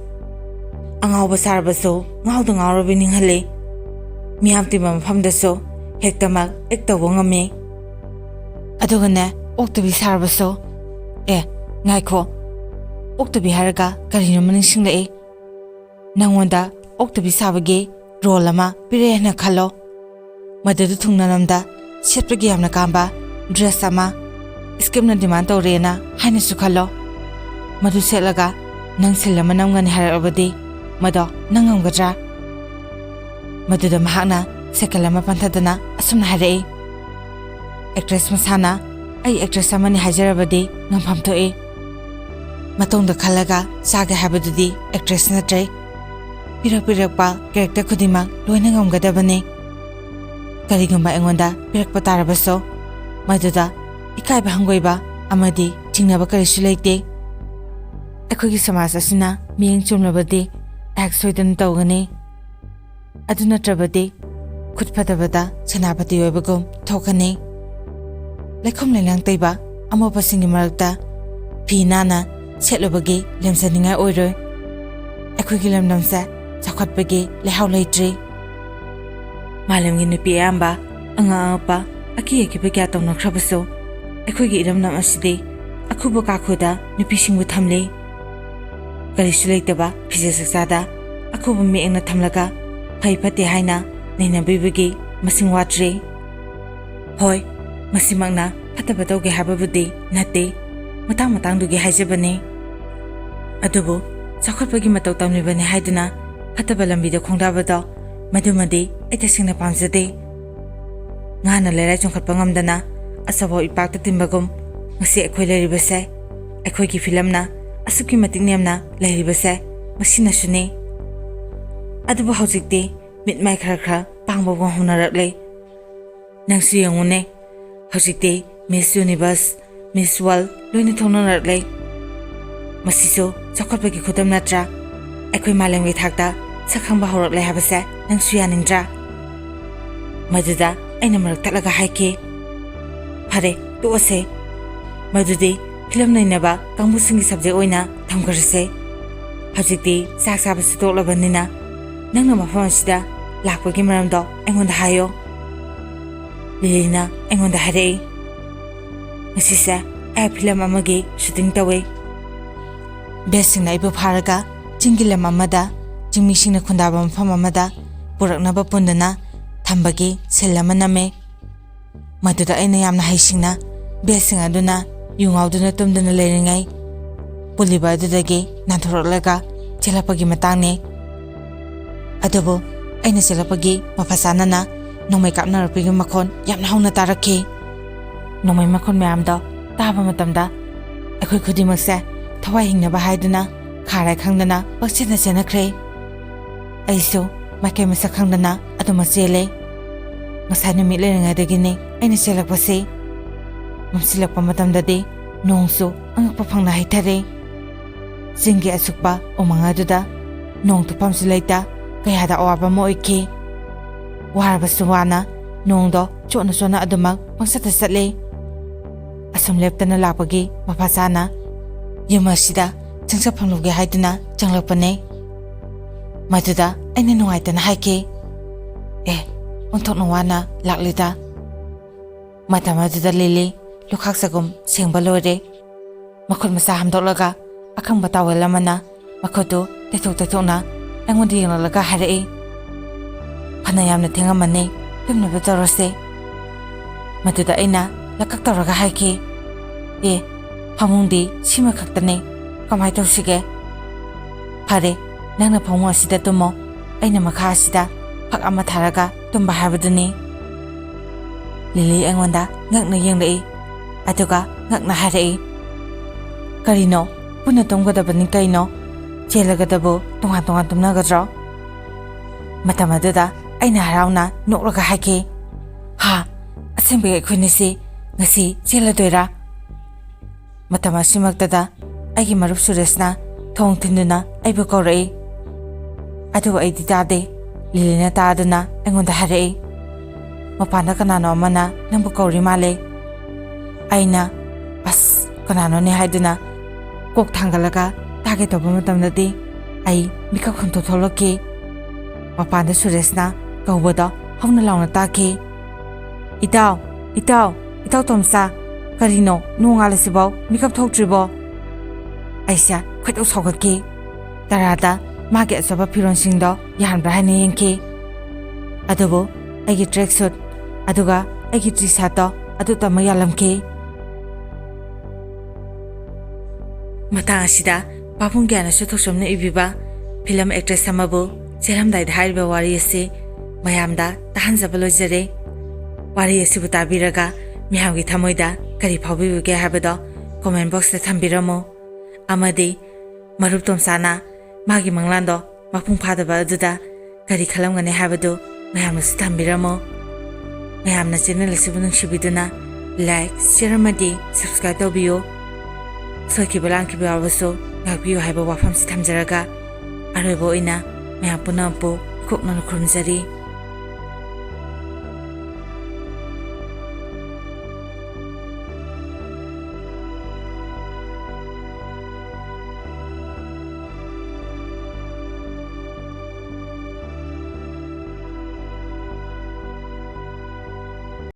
ꯑꯉꯥꯎꯕ ꯁꯥꯔꯕꯁꯨ ꯉꯥꯎꯗ ꯉꯥꯎꯔꯕꯤ ꯅꯤꯡꯍꯜꯂꯤ꯫ ꯃꯤꯌꯥꯝ ꯇꯤꯟꯕ ꯃꯐꯝꯗꯁꯨ ꯍꯦꯛꯇꯃꯛ ꯑꯦꯛ ꯇꯧꯕ ꯉꯝꯃꯤ꯫ ꯑꯗꯨꯒꯅꯦ, ꯑꯣꯛꯇꯕꯤ ꯁꯥꯔꯕꯁꯨ, ꯑꯦ, ꯉꯥꯏꯈꯣ, ꯑꯣꯛꯇꯕꯤ ꯍꯥꯏꯔꯒ ꯀꯔꯤꯅꯣꯃ ꯅꯤꯡꯁꯤꯡꯂꯛꯏ꯫ ꯅꯪꯉꯣꯟꯗ ꯑꯣꯛꯇꯕꯤ ꯁꯥꯕꯒꯤ ꯔꯣꯜ ꯑꯃ ꯄꯤꯔꯛꯑꯦꯅ ꯈꯜꯂꯣ꯫ ꯃꯗꯨꯗ ꯊꯨꯡꯅ ꯂꯝꯗ ꯁꯦꯠꯄꯒꯤ ꯌꯥꯝꯅ ꯀꯥꯝꯕ ꯗ꯭ꯔꯦꯁ ꯑꯃ ꯁ꯭ꯀꯤꯞꯅ ꯗꯤꯃꯥꯟ ꯇꯧꯔꯦꯅ ꯍꯥꯏꯅꯁꯨ ꯈꯜꯂꯣ꯫ ꯃꯗꯨ ꯁꯦꯠꯂꯒ ꯅꯪ ꯁꯤꯜ ꯑꯃ ꯅꯝꯒꯅꯤ ꯍꯥꯏꯔꯛꯂꯕꯗꯤ ꯃꯗꯣ ꯅꯪ ꯉꯝꯒꯗ꯭ꯔꯥ?" ꯃꯗꯨꯗ ꯃꯍꯥꯛꯅ ꯁꯥꯏꯀꯜ ꯑꯃ ꯄꯟꯊꯗꯅ ꯑꯁꯨꯝꯅ ꯍꯥꯏꯔꯛꯏ, ꯑꯦꯛꯇ꯭ꯔꯦꯁ ꯃꯁꯥꯅ ꯑꯩ ꯑꯦꯛꯇ꯭ꯔꯦꯁ ꯑꯃꯅꯤ ꯍꯥꯏꯖꯔꯕꯗꯤ ꯉꯝꯐꯝ ꯊꯣꯛꯏ꯫ ꯃꯇꯨꯡꯗ ꯈꯜꯂꯒ ꯆꯥꯒꯦ ꯍꯥꯏꯕꯗꯨꯗꯤ ꯑꯦꯛꯇ꯭ꯔꯦꯁ ꯅꯠꯇ꯭ꯔꯦ꯫ ꯄꯤꯔꯛ ꯄꯤꯔꯛꯄ ꯀꯦꯔꯦꯛꯇꯔ ꯈꯨꯗꯤꯡꯃꯛ ꯂꯣꯏꯅ ꯉꯝꯒꯗꯕꯅꯤ꯫ ꯀꯔꯤꯒꯨꯝꯕ ꯑꯩꯉꯣꯟꯗ ꯄꯤꯔꯛꯄ ꯇꯥꯔꯕꯁꯨ, ꯃꯗꯨꯗ ꯏꯀꯥꯏꯕ ꯍꯪꯒꯣꯏꯕ ꯑꯃꯗꯤ ꯆꯤꯡꯅꯕ ꯀꯔꯤꯁꯨ ꯂꯩꯇꯦ꯫ ꯑꯩꯈꯣꯏꯒꯤ ꯁꯃꯥꯖ ꯑꯁꯤꯅ ꯃꯤꯠꯌꯦꯡ ꯆꯨꯝꯂꯕꯗꯤ ꯑꯦꯛ ꯁꯣꯏꯗꯅ ꯇꯧꯒꯅꯤ꯫ ꯑꯗꯨ ꯅꯠꯇ꯭ꯔꯕꯗꯤ ꯈꯨꯠ ꯐꯠꯇꯕꯗ ꯁꯦꯅꯥꯄꯇꯤ ꯑꯣꯏꯕꯒꯨꯝ ꯊꯣꯛꯀꯅꯤ꯫ ꯂꯩꯈꯣꯝ ꯂꯩꯅꯥꯡ ꯇꯩꯕ ꯑꯃꯣꯠꯄꯁꯤꯡꯒꯤ ꯃꯔꯛꯇ ꯐꯤ ꯅꯥꯟꯅ ꯁꯦꯠꯂꯨꯕꯒꯤ ꯂꯦꯝꯖꯅꯤꯡꯉꯥꯏ ꯑꯣꯏꯔꯣꯏ꯫ ꯑꯩꯈꯣꯏꯒꯤ ꯂꯝꯗꯝꯁꯦ ꯆꯥꯎꯈꯠꯄꯒꯤ ꯂꯩꯍꯥꯎ ꯂꯩꯇ꯭ꯔꯤ꯫ ꯃꯥꯂꯦꯝꯒꯤ ꯅꯨꯄꯤ ꯑꯌꯥꯝꯕ ꯑꯉꯛ ꯑꯉꯛꯄ, ꯑꯀꯤ ꯑꯀꯤꯕ ꯀꯌꯥ ꯇꯧꯅꯈ꯭ꯔꯕꯁꯨ, ꯑꯩꯈꯣꯏꯒꯤ ꯏꯔꯝꯗꯝ ꯑꯁꯤꯗꯤ ꯑꯈꯨꯕ ꯀꯥꯈꯨꯗ ꯅꯨꯄꯤꯁꯤꯡꯕꯨ ꯊꯝꯂꯤ꯫ ꯀꯔꯤꯁꯨ ꯂꯩꯇꯕ ꯐꯤꯖꯦꯠ ꯆꯥꯛꯆꯥꯗ ꯑꯈꯨꯕ ꯃꯤꯠꯌꯦꯡꯅ ꯊꯝꯂꯒ ꯐꯩ ꯐꯠꯇꯦ ꯍꯥꯏꯅ ꯅꯩꯅꯕꯤꯕꯒꯤ ꯃꯁꯤꯡ ꯋꯥꯠꯇ꯭ꯔꯤ꯫ ꯍꯣꯏ, ꯃꯁꯤꯃꯛꯅ ꯐꯠꯇꯕ ꯇꯧꯒꯦ ꯍꯥꯏꯕꯕꯨꯗꯤ ꯅꯠꯇꯦ, ꯃꯇꯥꯡ ꯃꯇꯥꯡꯗꯨꯒꯤ ꯍꯥꯏꯖꯕꯅꯤ꯫ ꯑꯗꯨꯕꯨ ꯆꯥꯎꯈꯠꯄꯒꯤ ꯃꯇꯧ ꯇꯝꯂꯤꯕꯅꯤ ꯍꯥꯏꯗꯨꯅ ꯐꯠꯇꯕ ꯂꯝꯕꯤꯗ ꯈꯣꯡꯗꯥꯕꯗꯣ, ꯃꯗꯨꯃꯗꯤ ꯑꯩ ꯇꯁꯦꯡꯅ ꯄꯥꯝꯖꯗꯦ꯫ ꯉꯥꯅ ꯂꯩꯔꯥꯏ ꯆꯣꯡꯈꯠꯄ ꯉꯝꯗꯅ ꯑꯆꯧꯕ ꯏꯄꯥꯛꯇ ꯇꯤꯟꯕꯒꯨꯝ, ꯉꯁꯤ ꯑꯩꯈꯣꯏ ꯂꯩꯔꯤꯕꯁꯦ ꯑꯩꯈꯣꯏꯒꯤ ꯐꯤꯂꯝꯅ ꯑꯁꯨꯛꯀꯤ ꯃꯇꯤꯛ ꯅꯦꯝꯅ ꯂꯩꯔꯤꯕꯁꯦ ꯃꯁꯤꯅꯁꯨꯅꯤ꯫ ꯑꯗꯨꯕꯨ ꯍꯧꯖꯤꯛꯇꯤ ꯃꯤꯠ ꯃꯥꯏ ꯈꯔ ꯈꯔ ꯄꯥꯡꯕꯒꯨꯝ ꯍꯧꯅꯔꯛꯂꯦ꯫ ꯅꯪꯁꯨ ꯌꯦꯡꯉꯨꯅꯦ, ꯍꯧꯖꯤꯛꯇꯤ ꯃꯤꯁ ꯌꯨꯅꯤꯚꯔꯁ, ꯃꯤꯁ ꯋꯥꯔꯜ ꯂꯣꯏꯅ ꯊꯣꯛꯅꯔꯛꯂꯦ꯫ ꯃꯁꯤꯁꯨ ꯆꯥꯎꯈꯠꯄꯒꯤ ꯈꯨꯗꯝ ꯅꯠꯇ꯭ꯔꯥ? ꯑꯩꯈꯣꯏ ꯃꯥꯂꯦꯝꯒꯤ ꯊꯥꯛꯇ ꯁꯛ ꯈꯪꯕ ꯍꯧꯔꯛꯂꯦ ꯍꯥꯏꯕꯁꯦ ꯅꯪꯁꯨ ꯌꯥꯅꯤꯡꯗ꯭ꯔꯥ? ꯃꯗꯨꯗ ꯑꯩꯅ ꯃꯔꯛ ꯊꯠꯂꯒ ꯍꯥꯏꯈꯤ, "ꯐꯔꯦ, ꯇꯣꯛꯑꯁꯦ꯫ ꯃꯗꯨꯗꯤ ꯐꯤꯂꯝ ꯅꯩꯅꯕ ꯀꯥꯡꯕꯨꯁꯤꯡꯒꯤ ꯁꯕꯖꯦꯛ ꯑꯣꯏꯅ ꯊꯝꯈ꯭ꯔꯁꯦ꯫ ꯍꯧꯖꯤꯛꯇꯤ ꯆꯥꯛ ꯆꯥꯕꯁꯨ ꯇꯣꯛꯂꯕꯅꯤꯅ ꯅꯪꯅ ꯃꯐꯝ ꯑꯁꯤꯗ ꯂꯥꯛꯄꯒꯤ ꯃꯔꯝꯗꯣ ꯑꯩꯉꯣꯟꯗ ꯍꯥꯏꯌꯣ꯫" ꯂꯤꯂꯤꯅ ꯑꯩꯉꯣꯟꯗ ꯍꯥꯏꯔꯛꯏ, "ꯉꯁꯤꯁꯦ ꯑꯩ ꯐꯤꯂꯝ ꯑꯃꯒꯤ ꯁꯨꯇꯤꯡ ꯇꯧꯏ꯫ ꯕꯦꯁꯁꯤꯡꯅ ꯑꯩꯕꯨ ꯐꯥꯔꯒ ꯆꯤꯡꯒꯤ ꯂꯝ ꯑꯃꯗ, ꯆꯤꯡꯃꯤꯁꯤꯡꯅ ꯈꯨꯟꯗꯥꯕ ꯃꯐꯝ ꯑꯃꯗ ꯄꯨꯔꯛꯅꯕ ꯄꯨꯟꯗꯨꯅ ꯊꯝꯕꯒꯤ ꯁꯤꯜ ꯑꯃ ꯅꯝꯃꯦ꯫ ꯃꯗꯨꯗ ꯑꯩꯅ ꯌꯥꯝꯅ ꯍꯩꯁꯤꯡꯅ ꯕꯦꯁꯁꯤꯡ ꯑꯗꯨꯅ ꯌꯨ ꯉꯥꯎꯗꯨꯅ ꯇꯨꯝꯗꯨꯅ ꯂꯩꯔꯤꯉꯩ ꯄꯨꯜꯂꯤꯕ ꯑꯗꯨꯗꯒꯤ ꯅꯥꯟꯊꯣꯔꯛꯂꯒ ꯆꯦꯜꯂꯛꯄꯒꯤ ꯃꯇꯥꯡꯅꯤ꯫ ꯑꯗꯨꯕꯨ ꯑꯩꯅ ꯆꯦꯜꯂꯛꯄꯒꯤ ꯃꯄꯥ ꯆꯥꯅꯅ ꯅꯣꯡꯃꯩ ꯀꯥꯞꯅꯔꯛꯄꯒꯤ ꯃꯈꯣꯟ ꯌꯥꯝꯅ ꯍꯧꯅ ꯇꯥꯔꯛꯈꯤ꯫ ꯅꯣꯡꯃꯩ ꯃꯈꯣꯟ ꯃꯌꯥꯝꯗꯣ ꯇꯥꯕ ꯃꯇꯝꯗ ꯑꯩꯈꯣꯏ ꯈꯨꯗꯤꯡꯃꯛꯁꯦ ꯊꯋꯥꯏ ꯍꯤꯡꯅꯕ ꯍꯥꯏꯗꯨꯅ ꯈꯥꯔꯥꯏ ꯈꯪꯗꯅ ꯄꯪꯆꯦꯟꯗ ꯆꯦꯟꯅꯈ꯭ꯔꯦ꯫ ꯑꯩꯁꯨ ꯃꯥꯏꯀꯩ ꯃꯁꯛ ꯈꯪꯗꯅ ꯑꯗꯨꯃꯛ ꯆꯦꯜꯂꯦ꯫ ꯉꯁꯥꯏ ꯅꯨꯃꯤꯠ ꯂꯩꯔꯤꯉꯩꯗꯒꯤꯅꯤ ꯑꯩꯅ ꯆꯦꯜꯂꯛꯄꯁꯤ꯫ ꯃꯝꯁꯤꯜꯂꯛꯄ ꯃꯇꯝꯗꯗꯤ ꯅꯣꯡꯁꯨ ꯑꯉꯛꯄ ꯐꯪꯅ ꯍꯩꯊꯔꯦ꯫ ꯆꯤꯡꯒꯤ ꯑꯁꯨꯛꯄ ꯎꯃꯪ ꯑꯗꯨꯗ ꯅꯣꯡ ꯇꯨꯐꯝꯁꯨ ꯂꯩꯇ ꯀꯌꯥꯗ ꯑꯋꯥꯕ ꯑꯃ ꯑꯣꯏꯈꯤ꯫ ꯋꯥꯔꯕꯁꯨ ꯋꯥꯅ ꯅꯣꯡꯗꯣ ꯆꯣꯠꯅ ꯆꯣꯠꯅ ꯑꯗꯨꯃꯛ ꯄꯪꯆꯠꯇ ꯆꯠꯂꯤ꯫ ꯑꯁꯨꯝ ꯂꯦꯞꯇꯅ ꯂꯥꯛꯄꯒꯤ ꯃꯄꯥ ꯆꯥꯅ ꯌꯨꯝ ꯑꯁꯤꯗ ꯆꯪꯖꯐꯝ ꯂꯧꯒꯦ ꯍꯥꯏꯗꯨꯅ ꯆꯪꯂꯛꯄꯅꯦ꯫ ꯃꯗꯨꯗ ꯑꯩꯅ ꯅꯨꯡꯉꯥꯏꯇꯅ ꯍꯥꯏꯈꯤ, "ꯑꯦ, ꯑꯣꯟꯊꯣꯛꯅ ꯋꯥꯅ ꯂꯥꯛꯂꯤꯗ"꯫ ꯃꯇꯝ ꯑꯗꯨꯗ ꯂꯤꯂꯤ ꯂꯨꯈꯥꯛ ꯆꯒꯨꯝ ꯁꯦꯡꯕ ꯂꯣꯏꯔꯦ꯫ ꯃꯈꯨꯠ ꯃꯁꯥ ꯍꯥꯝꯗꯣꯛꯂꯒ ꯑꯀꯪꯕ ꯇꯥꯋꯦꯜ ꯑꯃꯅ ꯃꯈꯨꯠꯇꯨ ꯇꯩꯊꯣꯛ ꯇꯩꯊꯣꯛꯅ ꯑꯩꯉꯣꯟꯗ ꯌꯦꯡꯂꯛꯂꯒ ꯍꯥꯏꯔꯛꯏ, "ꯐꯅ ꯌꯥꯝꯅ ꯊꯦꯡꯉꯝꯃꯅꯤ, ꯇꯨꯝꯅꯕ ꯇꯧꯔꯁꯦ"꯫ ꯃꯗꯨꯗ ꯑꯩꯅ ꯂꯀꯛ ꯇꯧꯔꯒ ꯍꯥꯏꯈꯤ, "ꯑꯦ, ꯐꯃꯨꯡꯗꯤ ꯁꯤꯃ ꯈꯛꯇꯅꯤ, ꯀꯃꯥꯏ ꯇꯧꯁꯤꯒꯦ?" "ꯐꯔꯦ, ꯅꯪꯅ ꯐꯃꯨꯡ ꯑꯁꯤꯗ ꯇꯨꯝꯃꯣ, ꯑꯩꯅ ꯃꯈꯥ ꯑꯁꯤꯗ ꯐꯛ ꯑꯃ ꯊꯥꯔꯒ ꯇꯨꯝꯕ ꯍꯥꯏꯕꯗꯨꯅꯤ"꯫ ꯂꯤꯂꯤ ꯑꯩꯉꯣꯟꯗ ꯉꯛꯅ ꯌꯦꯡꯂꯛꯏ, ꯑꯗꯨꯒ ꯉꯛꯅ ꯍꯥꯏꯔꯛꯏ, "ꯀꯔꯤꯅꯣ? ꯄꯨꯟꯅ ꯇꯨꯝꯒꯗꯕꯅꯤ ꯀꯩꯅꯣ? ꯆꯦꯜꯂꯒꯗꯕꯨ ꯇꯣꯉꯥꯟ ꯇꯣꯉꯥꯟ ꯇꯨꯝꯅꯒꯗ꯭ꯔꯣ?" ꯃꯇꯝ ꯑꯗꯨꯗ ꯑꯩꯅ ꯍꯔꯥꯎꯅ ꯅꯣꯛꯂꯒ ꯍꯥꯏꯈꯤ, "ꯍꯥ, ꯑꯁꯦꯡꯕꯒꯤ ꯑꯩꯈꯣꯏꯅꯤꯁꯤ ꯉꯁꯤ ꯆꯦꯜꯂꯗꯣꯏꯔꯥ?" ꯃꯇꯝ ꯑꯁꯤꯃꯛꯇꯗ ꯑꯩꯒꯤ ꯃꯔꯨꯞ ꯁꯨꯔꯦꯁꯅ ꯊꯣꯡ ꯊꯤꯟꯗꯨꯅ ꯑꯩꯕꯨ ꯀꯧꯔꯛꯏ꯫ ꯑꯗꯨꯕꯨ ꯑꯩꯗꯤ ꯇꯥꯗꯦ꯫ ꯂꯤꯂꯤꯅ ꯇꯥꯗꯨꯅ ꯑꯩꯉꯣꯟꯗ ꯍꯥꯏꯔꯛꯏ, "ꯃꯄꯥꯟꯗ ꯀꯅꯥꯅꯣ ꯑꯃꯅ ꯅꯪꯕꯨ ꯀꯧꯔꯤ ꯃꯥꯜꯂꯦ"꯫ ꯑꯩꯅ, "ꯑꯁ, ꯀꯅꯥꯅꯣꯅꯦ?" ꯍꯥꯏꯗꯨꯅ ꯀꯣꯛ ꯊꯥꯡꯒꯠꯂꯒ ꯇꯥꯒꯦ ꯇꯧꯕ ꯃꯇꯝꯗꯗꯤ ꯑꯩ ꯃꯤꯀꯞ ꯈꯪꯊꯣꯛ ꯊꯣꯛꯂꯛꯈꯤ꯫ ꯃꯄꯥꯟꯗ ꯁꯨꯔꯦꯁꯅ ꯀꯧꯕꯗꯣ ꯍꯧꯅ ꯂꯥꯎꯅ ꯇꯥꯈꯤ꯫ "ꯏꯇꯥꯎ, ꯏꯇꯥꯎ, ꯏꯇꯥꯎ ꯇꯣꯝꯆꯥ, ꯀꯔꯤꯅꯣ ꯅꯣꯡꯉꯥꯜꯂꯁꯤꯐꯥꯎ ꯃꯤꯀꯞ ꯊꯣꯛꯇ꯭ꯔꯤꯕꯣ?" ꯑꯩꯁꯦ ꯈꯣꯏꯗꯧ ꯁꯥꯎꯒꯠꯈꯤ꯫ ꯇꯔꯥꯗ ꯃꯥꯒꯤ ꯑꯆꯣꯠꯄ ꯐꯤꯔꯣꯜꯁꯤꯡꯗꯣ ꯌꯥꯍꯟꯕ꯭ꯔꯥ ꯍꯥꯏꯅ ꯌꯦꯡꯈꯤ꯫ ꯑꯗꯨꯕꯨ ꯑꯩꯒꯤ ꯇ꯭ꯔꯦꯛ ꯁꯨꯠ ꯑꯗꯨꯒ ꯑꯩꯒꯤ ꯇꯤ ꯁꯥꯔꯠꯇꯣ ꯑꯗꯨꯇꯃꯛ ꯌꯥꯜꯂꯝꯈꯤ꯫ ꯃꯇꯥꯡ ꯑꯁꯤꯗ ꯄꯥꯕꯨꯡ ꯒ꯭ꯌꯥꯅꯁꯨ ꯊꯣꯛꯆꯣꯝꯅ ꯏꯕꯤꯕ ꯐꯤꯂꯝ ꯑꯦꯛꯇ꯭ꯔꯦꯁ ꯑꯃꯕꯨ ꯆꯦꯜꯂꯝꯗꯥꯏꯗ ꯍꯥꯏꯔꯤꯕ ꯋꯥꯔꯤ ꯑꯁꯤ ꯃꯌꯥꯝꯗ ꯇꯥꯍꯟꯖꯕ ꯂꯣꯏꯖꯔꯦ꯫ ꯋꯥꯔꯤ ꯑꯁꯤꯕꯨ ꯇꯥꯕꯤꯔꯒ ꯃꯌꯥꯝꯒꯤ ꯊꯃꯣꯏꯗ ꯀꯔꯤ ꯐꯥꯎꯕꯤꯕꯒꯦ ꯍꯥꯏꯕꯗꯣ comment boxꯇ ꯊꯝꯕꯤꯔꯝꯃꯨ꯫ ꯑꯃꯗꯤ ꯃꯔꯨꯞ ꯇꯣꯝꯆꯥꯅ ꯃꯥꯒꯤ ꯃꯪꯂꯥꯟꯗꯣ ꯃꯄꯨꯡ ꯐꯥꯗꯕ ꯑꯗꯨꯗ ꯀꯔꯤ ꯈꯜꯂꯝꯒꯅꯤ ꯍꯥꯏꯕꯗꯨ ꯃꯌꯥꯝꯅꯁꯨ ꯊꯝꯕꯤꯔꯝꯃꯨ꯫ ꯃꯌꯥꯝꯅ channel ꯑꯁꯤꯕꯨ ꯅꯨꯡꯁꯤꯕꯤꯗꯨꯅ like, share ꯑꯃꯗꯤ subscribe ꯇꯧꯕꯤꯌꯨ꯫ ꯁꯣꯏꯈꯤꯕ ꯂꯥꯟꯈꯤꯕ ꯌꯥꯎꯔꯕꯁꯨ ꯉꯥꯛꯄꯤꯌꯨ ꯍꯥꯏꯕ ꯋꯥꯐꯝꯁꯤ ꯊꯝꯖꯔꯒ, ꯑꯔꯣꯏꯕ ꯑꯣꯏꯅ ꯃꯌꯥꯝ ꯄꯨꯝꯅꯃꯛꯄꯨ ꯏꯀꯣꯛꯅꯅ ꯈꯨꯔꯨꯝꯖꯔꯤ꯫